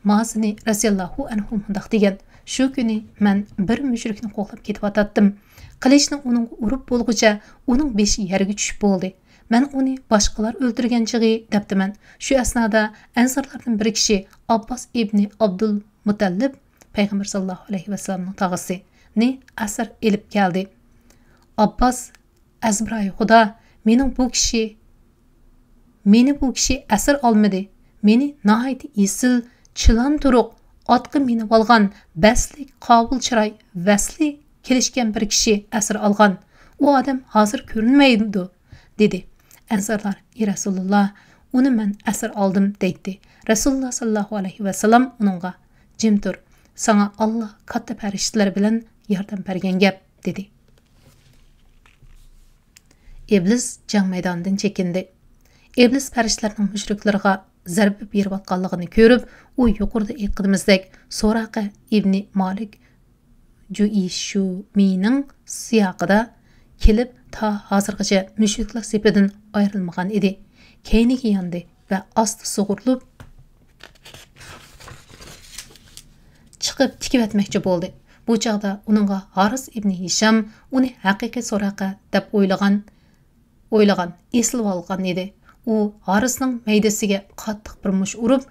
مازىنى رەزىياللاھۇ ئەنھۇ مۇنداق دېگەن: شۇ كۈنى مەن بىر مۈشرىكنى قوغلاپ كېتىۋاتاتتىم. قىلىچنى ئۇنىڭغا ئۇرۇپ بولغۇچە ئۇنىڭ بېشى يەرگە چۈشۈپ بولدى. مەن ئۇنى باشقىلار ئۆلتۈرگەن چېغى دەپتىمەن. شۇ ئەسنادا ئەنسارلاردىن بىر كىشى ئابباس ئىبنى ئابدۇل مۇتەللىپ، پەيغەمبەر ساللاللاھۇ ئەلەيھى ۋەسەللەمنىڭ تاغىسى، نى ئەسىر ئېلىپ كەلدى. ئابباس: «ئەزبىرايى خۇدا، مېنىڭ بۇ كىشى، مېنى بۇ كىشى ئەسىر ئالمىدى. مېنى ناھايىتى ئېسىل، چىلان تۇرۇق، ئاتقا مىنىۋالغان، بەستلىك، قاۋۇل چىراي، ۋەسلى كېلىشكەن بىر كىشى ئەسىر ئالغان. ئۇ ئادەم ھازىر كۆرۈنمەيدۇ» دېدى. ئەنسارلار: «ئى رەسۇلۇللا، ئۇنى مەن ئەسىر ئالدىم» دەيتتى. رەسۇلۇللا ساللاللاھۇ ئەلەيھى ۋەسەللەم ئۇنىڭغا: «جىم تۇر، ساڭا ئاللا كاتتا پەرىشتىلەر بىلەن ياردەم بەرگەن گەپ» دېدى. ئىبلىس جەڭ مەيدانىدىن چېكىندى. ئىبلىس پەرىشتىلەرنىڭ مۇشرىكلارغا زەربە بېرىۋاتقانلىقىنى كۆرۈپ، ئۇ يۇقىرىدا ئېيتقىنىمىزدەك سۇراقە ئىبنى مالىك جۇئىشۇمىنىڭ سىياقىدا كېلىپ، تا ھازىرغىچە مۈشرىكلەر سېپىدىن ئايرىلمىغان ئىدى. كەينىگە ياندى ۋە ئاستا سۇغۇرۇلۇپ چىقىپ تىكىۋەتمەكچى بولدى. بۇ چاغدا ئۇنىڭغا ھارىس ئىبنى ھىشام، ئۇنى ھەقىقىي سۇراقە دەپ ئويلىغان، ئويلىغان، ئېسىلىۋالغان ئىدى. ئۇ ھارىسنىڭ مەيدىسىگە قاتتىق بىر مۇش ئۇرۇپ،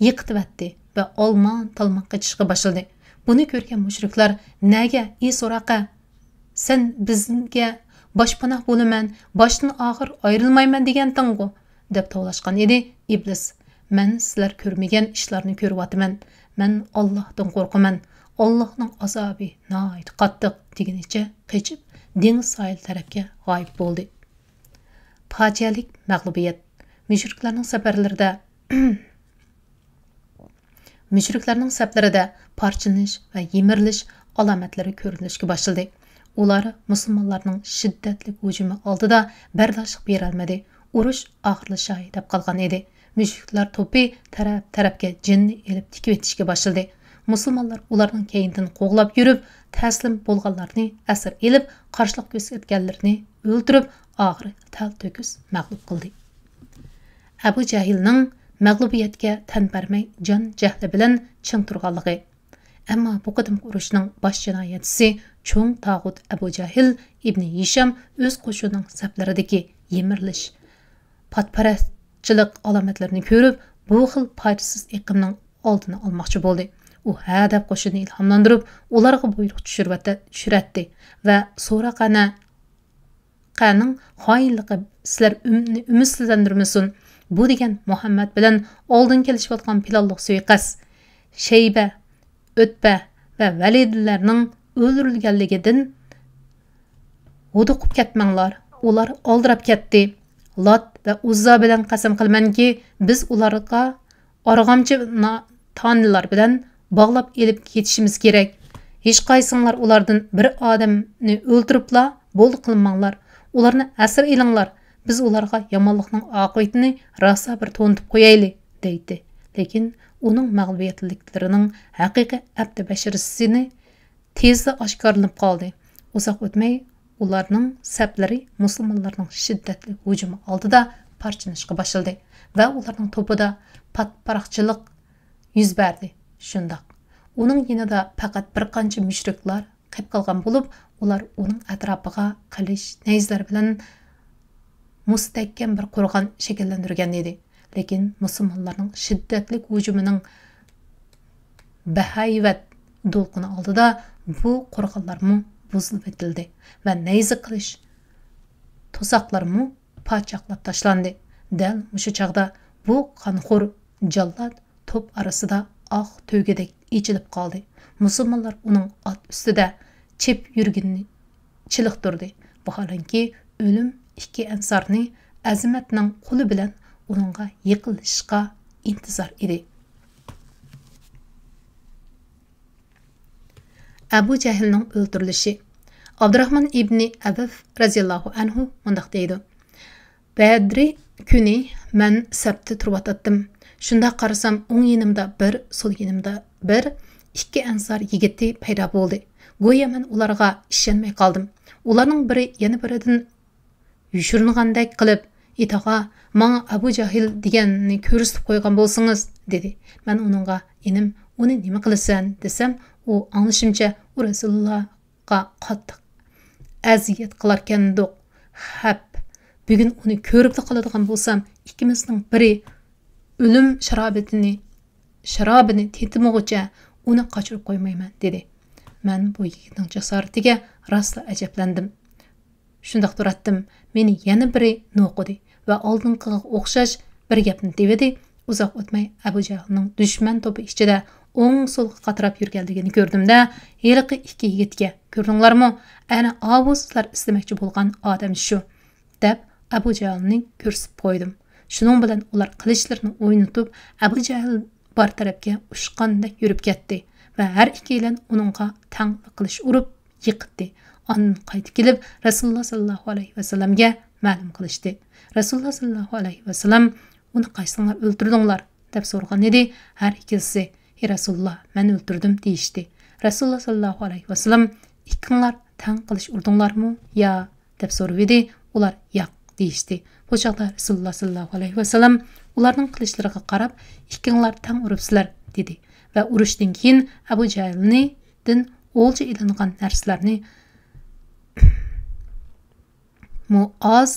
يىقىتىۋەتتى ۋە ئالمان-تالمان قېچىشقا باشلىدى. بۇنى كۆرگەن مۇشرىكلار: «نەگە، ئى سۇراقە؟ سەن بىزگە باشپاناھ بولىمەن، باشتىن ئاخىر ئايرىلمايمەن دېگەنتىڭغۇ؟» دەپ توۋلاشقان ئىدى. ئىبلىس: «مەن سىلەر كۆرمىگەن ئىشلارنى كۆرۈۋاتىمەن. مەن ئاللاھتىن قورقىمەن. ئاللاھنىڭ ئازابى ناھايىتى قاتتىق» دېگىنىچە قېچىپ، دېڭىز ساھىلى تەرەپكە غايىب بولدى. پاجىئەلىك مەغلۇبىيەت. مۇشرىكلارنىڭ سەپەرلىرىدە مۇشرىكلارنىڭ سەپلىرىدە پارچىلىنىش ۋە يىمىرىلىش ئالامەتلىرى كۆرۈلۈشكە باشلىدى. ئۇلار مۇسۇلمانلارنىڭ شىددەتلىك ھۇجۇمى ئالدىدا بەرداشلىق بېرەلمىدى. ئۇرۇش ئاخىرلىشاي دەپ قالغان ئىدى. مۇشرىكلار توپى تەرەپ-تەرەپكە جېنىنى ئېلىپ تىكىۋېتىشكە باشلىدى. مۇسۇلمانلار ئۇلارنىڭ كەينىدىن قوغلاپ يۈرۈپ، تەسلىم بولغانلارنى ئەسىر ئېلىپ، قارشىلىق كۆرسەتكەنلىرىنى ئۆلتۈرۈپ، ئاخىرى تەلتۆكۈس مەغلۇپ قىلدى. ئەبۇ جەھىلنىڭ مەغلۇبىيەتكە تەن بەرمەي، جان جەھلى بىلەن چىڭ تۇرغانلىقى. ئەمما بۇ قېتىمقى ئۇرۇشنىڭ باش جىنايەتچىسى چوڭ تاغۇت ئەبۇ جەھىل ئىبنى ھىشام ئۆز قوشۇنىنىڭ سەپلىرىدىكى يىمىرىلىش، پاتپەرەسچىلىك ئالامەتلىرىنى كۆرۈپ، بۇ خىل پايدىسىز ئېقىمنىڭ ئالدىنى ئالماقچى بولدى. ئۇ ھە دەپ قوشۇننى ئىلھاملاندۇرۇپ، ئۇلارغا بۇيرۇق چۈشۈرۈۋەتە-، چۈشۈرەتتى ۋە سۇراقەنە قەنىڭ خائىنلىقى سىلەر ئۈم-، ئۈمىدسىزلەندۈرمىسۇن. بۇ دېگەن مۇھەممەد بىلەن ئالدىن كېلىشىۋاتقان پىلانلىق سۇيىقەست. شەيبە، ئۆتبە ۋە ۋەلىدلەرنىڭ ئۆلتۈرۈلگەنلىكىدىن ھودۇقۇپ كەتمەڭلار. ئۇلار ئالدىراپ كەتتى. لات ۋە ئۇززا بىلەن قەسەم قىلىمەنكى، بىز ئۇلارغا ئارغامچا نا-، تانىلار بىلەن باغلاپ ئېلىپ كېتىشىمىز كېرەك. ھېچقايسىڭلار ئۇلاردىن بىر ئادەمنى ئۆلتۈرۈپلا بولدى قىلماڭلار. ئۇلارنى ئەسىر ئېلىڭلار. بىز ئۇلارغا يامانلىقنىڭ ئاقىۋىتىنى راسا بىر تونۇتۇپ قويايلى، دەيتتى. لېكىن ئۇنىڭ مەغلۇبىيەتلىكلىرىنىڭ ھەقىقىي ئەپتى بەشىرىسىنى تېزلا ئاشكارىلىنىپ قالدى. ئۇزاق ئۆتمەي، ئۇلارنىڭ سەپلىرى مۇسۇلمانلارنىڭ شىددەتلىك ھۇجۇمى ئالدىدا پارچىلىنىشقا باشلىدى ۋە ئۇلارنىڭ توپىدا پاتپاراقچىلىق يۈز بەردى. شۇنداق. ئۇنىڭ يېنىدا پەقەت بىر قانچە مۇشرىكلار قېلىپ قالغان بولۇپ، ئۇلار ئۇنىڭ ئەتراپىغا قىلىچ، نەيزىلەر بىلەن مۇستەھكەم بىر قورغان شەكىللەندۈرگەن ئىدى. لېكىن مۇسۇلمانلارنىڭ شىددەتلىك ھۇجۇمىنىڭ بەھايۋەت دولقۇنى ئالدىدا بۇ قورغانلارمۇ بۇزۇلۇۋېتىلدى ۋە نەيزە قىلىچ توساقلارمۇ پاچاقلاپ تاشلاندى. دەل مۇشۇ چاغدا بۇ قانخور جاللات توپ ئارىسىدا ئاق تۆگىدەك ئېچىلىپ قالدى. مۇسۇلمانلار ئۇنىڭ ئات ئۈستىدە چېپىپ يۈرگىنىنى چېلىقتۇردى. ۋاھالەنكى، ئۆلۈم ئىككى ئەنسارنى ئەزىمەتنىڭ قولى بىلەن ئۇنىڭغا يېقىنلىشىشقا ئىنتىزار ئىدى. ئەبۇ جەھىلنىڭ ئۆلتۈرۈلۈشى. ئابدۇراخمان ئىبنى ئەۋف رەزىياللاھۇ ئەنھۇ مۇنداق دەيدۇ: بەدرى كۈنى مەن سەپتە تۇرۇۋاتاتتىم. شۇنداق قارىسام، ئوڭ يېنىمدا بىر، سول يېنىمدا بىر، ئىككى ئەنسار يىگىتى پەيدا بولدى. گويا مەن ئۇلارغا ئىشەنمەي قالدىم. ئۇلارنىڭ بىرى يەنە بىرىدىن يوشۇرۇنغاندەك قىلىپ، ئېيتاغا، ماڭا ئەبۇ جاھىل دېگەننى كۆرسىتىپ قويغان بولسىڭىز، دېدى. مەن ئۇنىڭغا، ئىنىم، ئۇنى نېمە قىلىسەن؟ دېسەم، ئۇ ئاڭلىشىمچە، ئۇ رەسۇلۇللا قاتتىق ئەزىيەت قىلاركەندۇق. ھەپ، بۈگۈن ئۇنى كۆرۈپلا قالىدىغان بولسام، ئىككىمىزنىڭ بىرى ئۆلۈم شارابىتىنى، شارابىنى تېتىمىغۇچە ئۇنى قاچۇرۇپ قويمايمەن، دېدى. مەن بۇ يىگىتنىڭ جاسارىتىگە راستلا ئەجەبلەندىم. شۇنداق تۇراتتىم، مېنى يەنە بىرى نوقۇدى ۋە ئالدىنقىغا ئوخشاش بىر گەپنى دېۋىدى. ئۇزاق ئۆتمەي ئەبۇ جەھىلنىڭ دۈشمەن توپى ئىچىدە ئوڭ-سولغا قاتراپ يۈرگەنلىكىنى كۆردۈم-دە، ھېلىقى ئىككى يىگىتكە، كۆردۈڭلارمۇ؟ ئەنە ئاۋۇ سىلەر ئىزدىمەكچى بولغان ئادەم شۇ، دەپ، ئەبۇ جەھىلنى كۆرسىتىپ قويدۇم. شۇنىڭ بىلەن ئۇلار قىلىچلىرىنى ئوينىتىپ، ئەبۇ جەھىل بار تەرەپكە ئۇچقاندەك يۈرۈپ كەتتى ۋە ھەر ئىككىيلەن ئۇنىڭغا تەڭلا قىلىچ ئۇرۇپ يىقىتتى. ئاندىن قايتىپ كېلىپ، رەسۇلۇللا ساللاللاھۇ ئەلەيھى ۋەسەللەمگە مەلۇم قىلىشتى. رەسۇلۇللا ساللاللاھۇ ئەلەيھى ۋەسەللەم، ئۇنى قايسىڭلار ئۆلتۈردۈڭلار؟ دەپ سورىغان ئىدى. ھەر ئىككىلىسى، ئى رەسۇلۇللا، مەن ئۆلتۈردۈم، دېيىشتى. رەسۇلۇللا ساللاللاھۇ ئەلەيھى ۋەسەللەم، ئىككىڭلار تەڭ قىلىچ ئۇردۇڭلارمۇ يا؟ دەپ سورىۋىدى. ئۇلار ياق دېيىشتى. بۇ چاغدا رەسۇلۇللا ساللاللاھۇ ئەلەيھى ۋەسەللەم ئۇلارنىڭ قىلىچلىرىغا قاراپ، ئىككىڭلار تەڭ ئۇرۇپسىلەر، دېدى ۋە ئۇرۇشتىن كېيىن ئەبۇ جەھىلنىدىن ئولجا ئېلىنغان نەرسىلەرنى مۇئاز،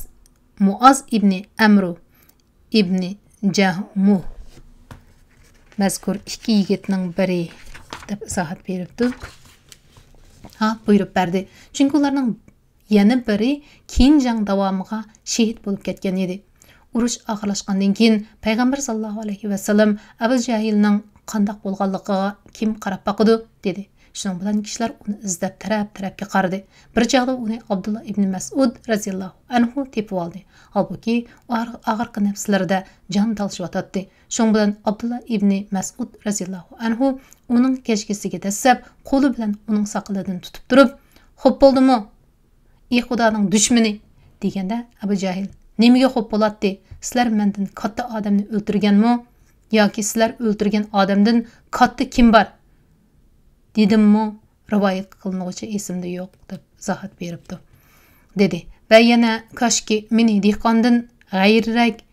مۇئاز ئىبنى ئەمرۇ ئىبنى جەھمۇ مەزكۇر ئىككى يىگىتنىڭ بىرى، دەپ ئىزاھات بېرىپتۇ. ھا، بۇيرۇپ بەردى. چۈنكى ئۇلارنىڭ يەنە بىرى كېيىن جەڭ داۋامىغا شېھىت بولۇپ كەتكەن ئىدى. ئۇرۇش ئاخىرلاشقاندىن كېيىن، پەيغەمبەر ساللاللاھۇ ئەلەيھى ۋەسەللەم ئەبۇ جەھىلنىڭ قانداق بولغانلىقىغا كىم قاراپ باقىدۇ؟ دېدى. شۇنىڭ بىلەن كىشىلەر ئۇنى ئىزدەپ تەرەپ-تەرەپكە قارىدى. بىر چاغدا ئۇنى ئابدۇللا ئىبنى مەسئۇد رەزىياللاھۇ ئەنھۇ تېپىۋالدى. ھالبۇكى، ئۇ ئاغ-، ئاغرىق نەپسلىرىدە جان تالىشىۋاتاتتى. شۇنىڭ بىلەن ئابدۇللا ئىبنى مەسئۇد رەزىياللاھۇ ئەنھۇ ئۇنىڭ گەجگىسىگە دەسسەپ، قولى بىلەن ئۇنىڭ ساقىلىدىن تۇتۇپ تۇرۇپ، خوپ بولدىمۇ؟ ئى خۇدانىڭ دۈشمىنى! دېگەندە، ئەبۇ جەھىل، نېمىگە خوپ بولاتتى؟ سىلەر مەندىن كاتتا ئادەمنى ئۆلتۈرگەنمۇ؟ ياكى سىلەر ئۆلتۈرگەن ئادەمدىن كاتتا كىم بار؟ دېدىممۇ؟ رىۋايەت قىلىنغۇچە ئېسىمدە يوق، دەپ ئىزاھات بېرىپتۇ. دېدى ۋە يەنە، كاشكى مېنى دېھقاندىن غەيرىرەك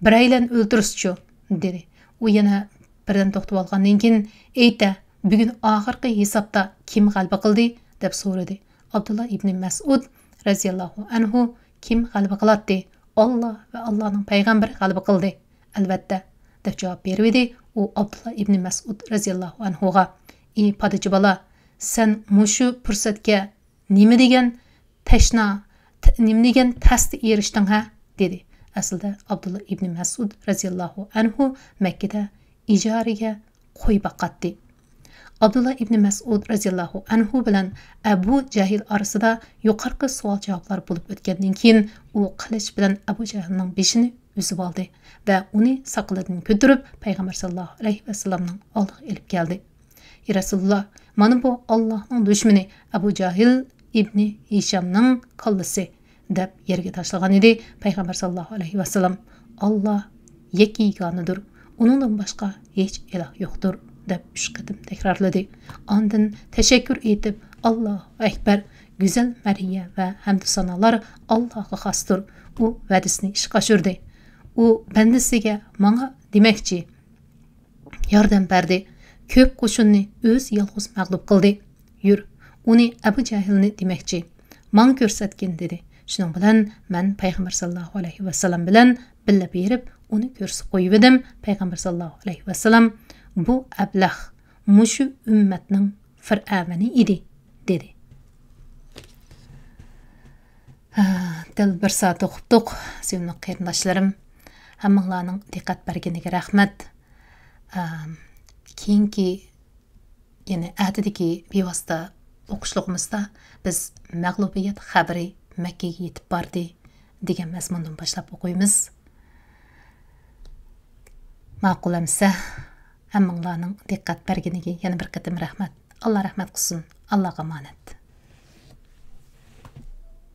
بىرەيلەن ئۆلتۈرسىچۇ؟ دېدى. ئۇ يەنە بىردەم توختىۋالغاندىن كېيىن، ئېيتە، بۈگۈن ئاخىرقى ھېسابتا كىم غەلىبە قىلدى؟ دەپ سورىدى. ئابدۇللا ئىبنى مەسئۇد رەزىياللاھۇ ئەنھۇ، كىم غەلىبە قىلاتتى؟ ئاللا ۋە ئاللانىڭ پەيغەمبىرى غەلىبە قىلدى، ئەلۋەتتە، دەپ جاۋاب بېرىۋىدى. ئۇ ئابدۇللا ئىبنى مەسئۇد رەزىياللاھۇ ئەنھۇغا، ئى پادىچى بالا، سەن مۇشۇ پۇرسەتكە نېمە دېگەن تەشنا، ت-، نېمە دېگەن تەستە ئېرىشتىڭ ھە؟ دېدى. ئەسلىدە ئابدۇللا ئىبنى مەسئۇد رەزىياللاھۇ ئەنھۇ مەككىدە ئىجارىگە قوي باقاتتى. ئابدۇللا ئىبنى مەسئۇد رەزىياللاھۇ ئەنھۇ بىلەن ئەبۇ جەھىل ئارىسىدا يۇقىرىقى سوئال-جاۋابلار بولۇپ ئۆتكەندىن كېيىن، ئۇ قىلىچ بىلەن ئەبۇ جەھىلنىڭ بېشىنى ئۈزۈۋالدى ۋە ئۇنى ساقىلىدىن كۆتۈرۈپ، پەيغەمبەر ساللاللاھۇ ئەلەيھى ۋەسەللەمنىڭ ئالدىغا ئېلىپ كەلدى. ئى رەسۇلۇللا، مانا بۇ ئاللاھنىڭ دۈشمىنى ئەبۇ جاھىل ئىبنى ھىشامنىڭ كاللىسى، دەپ يەرگە تاشلىغان ئىدى. پەيغەمبەر ساللاللاھۇ ئەلەيھى ۋەسەللەم، ئاللا يەككە يېگانىدۇر، ئۇنىڭدىن باشقا ھېچ ئىلاھ يوقتۇر، دەپ ئۈچ قېتىم تەكرارلىدى. ئاندىن تەشەككۈر ئېيتىپ، ئاللاھۇ ئەكبەر، گۈزەل مەرھىيە ۋە ھەمدۇ سانالار ئاللاغا خاستۇر، ئۇ ۋەدىسىنى ئىشقا ئاشۇردى. ئۇ بەندىسىگە ماڭا دېمەكچى، ياردەم بەردى. كۆپ قوشۇننى ئۆزى يالغۇز مەغلۇپ قىلدى. يۈر، ئۇنى ئەبۇ جەھىلنى دېمەكچى. ماڭا كۆرسەتكىن، دېدى. شۇنىڭ بىلەن مەن پەيغەمبەر ساللاللاھۇ ئەلەيھى ۋەسەللەم بىلەن بىللە بېرىپ، ئۇنى كۆرسىتىپ قويۇۋىدىم. پەيغەمبەر ساللاللاھۇ ئەلەيھى ۋەسەللەم، بۇ ئەبلەخ مۇشۇ ئۈممەتنىڭ فىرئەۋنى ئىدى، دېدى. ھە، دەل بىر سائەت ئوقۇپتۇق، سۆيۈملۈك قېرىنداشلىرىم. ھەممىڭلارنىڭ دىققەت بەرگىنىگە رەھمەت. ئەم، كېيىنكى، يەنى ئەتىدىكى بىۋاسىتە ئوقۇشلۇقىمىزدا بىز مەغلۇبىيەت خەۋىرى مەككىگە يېتىپ باردى دېگەن مەزمۇندىن باشلاپ ئوقۇيمىز. ماقۇل ئەمسە، ھەممىڭلارنىڭ دىققەت بەرگىنىگە يەنە بىر قېتىم رەھمەت. ئاللا رەھمەت قىلسۇن. ئاللاغا ئامانەت.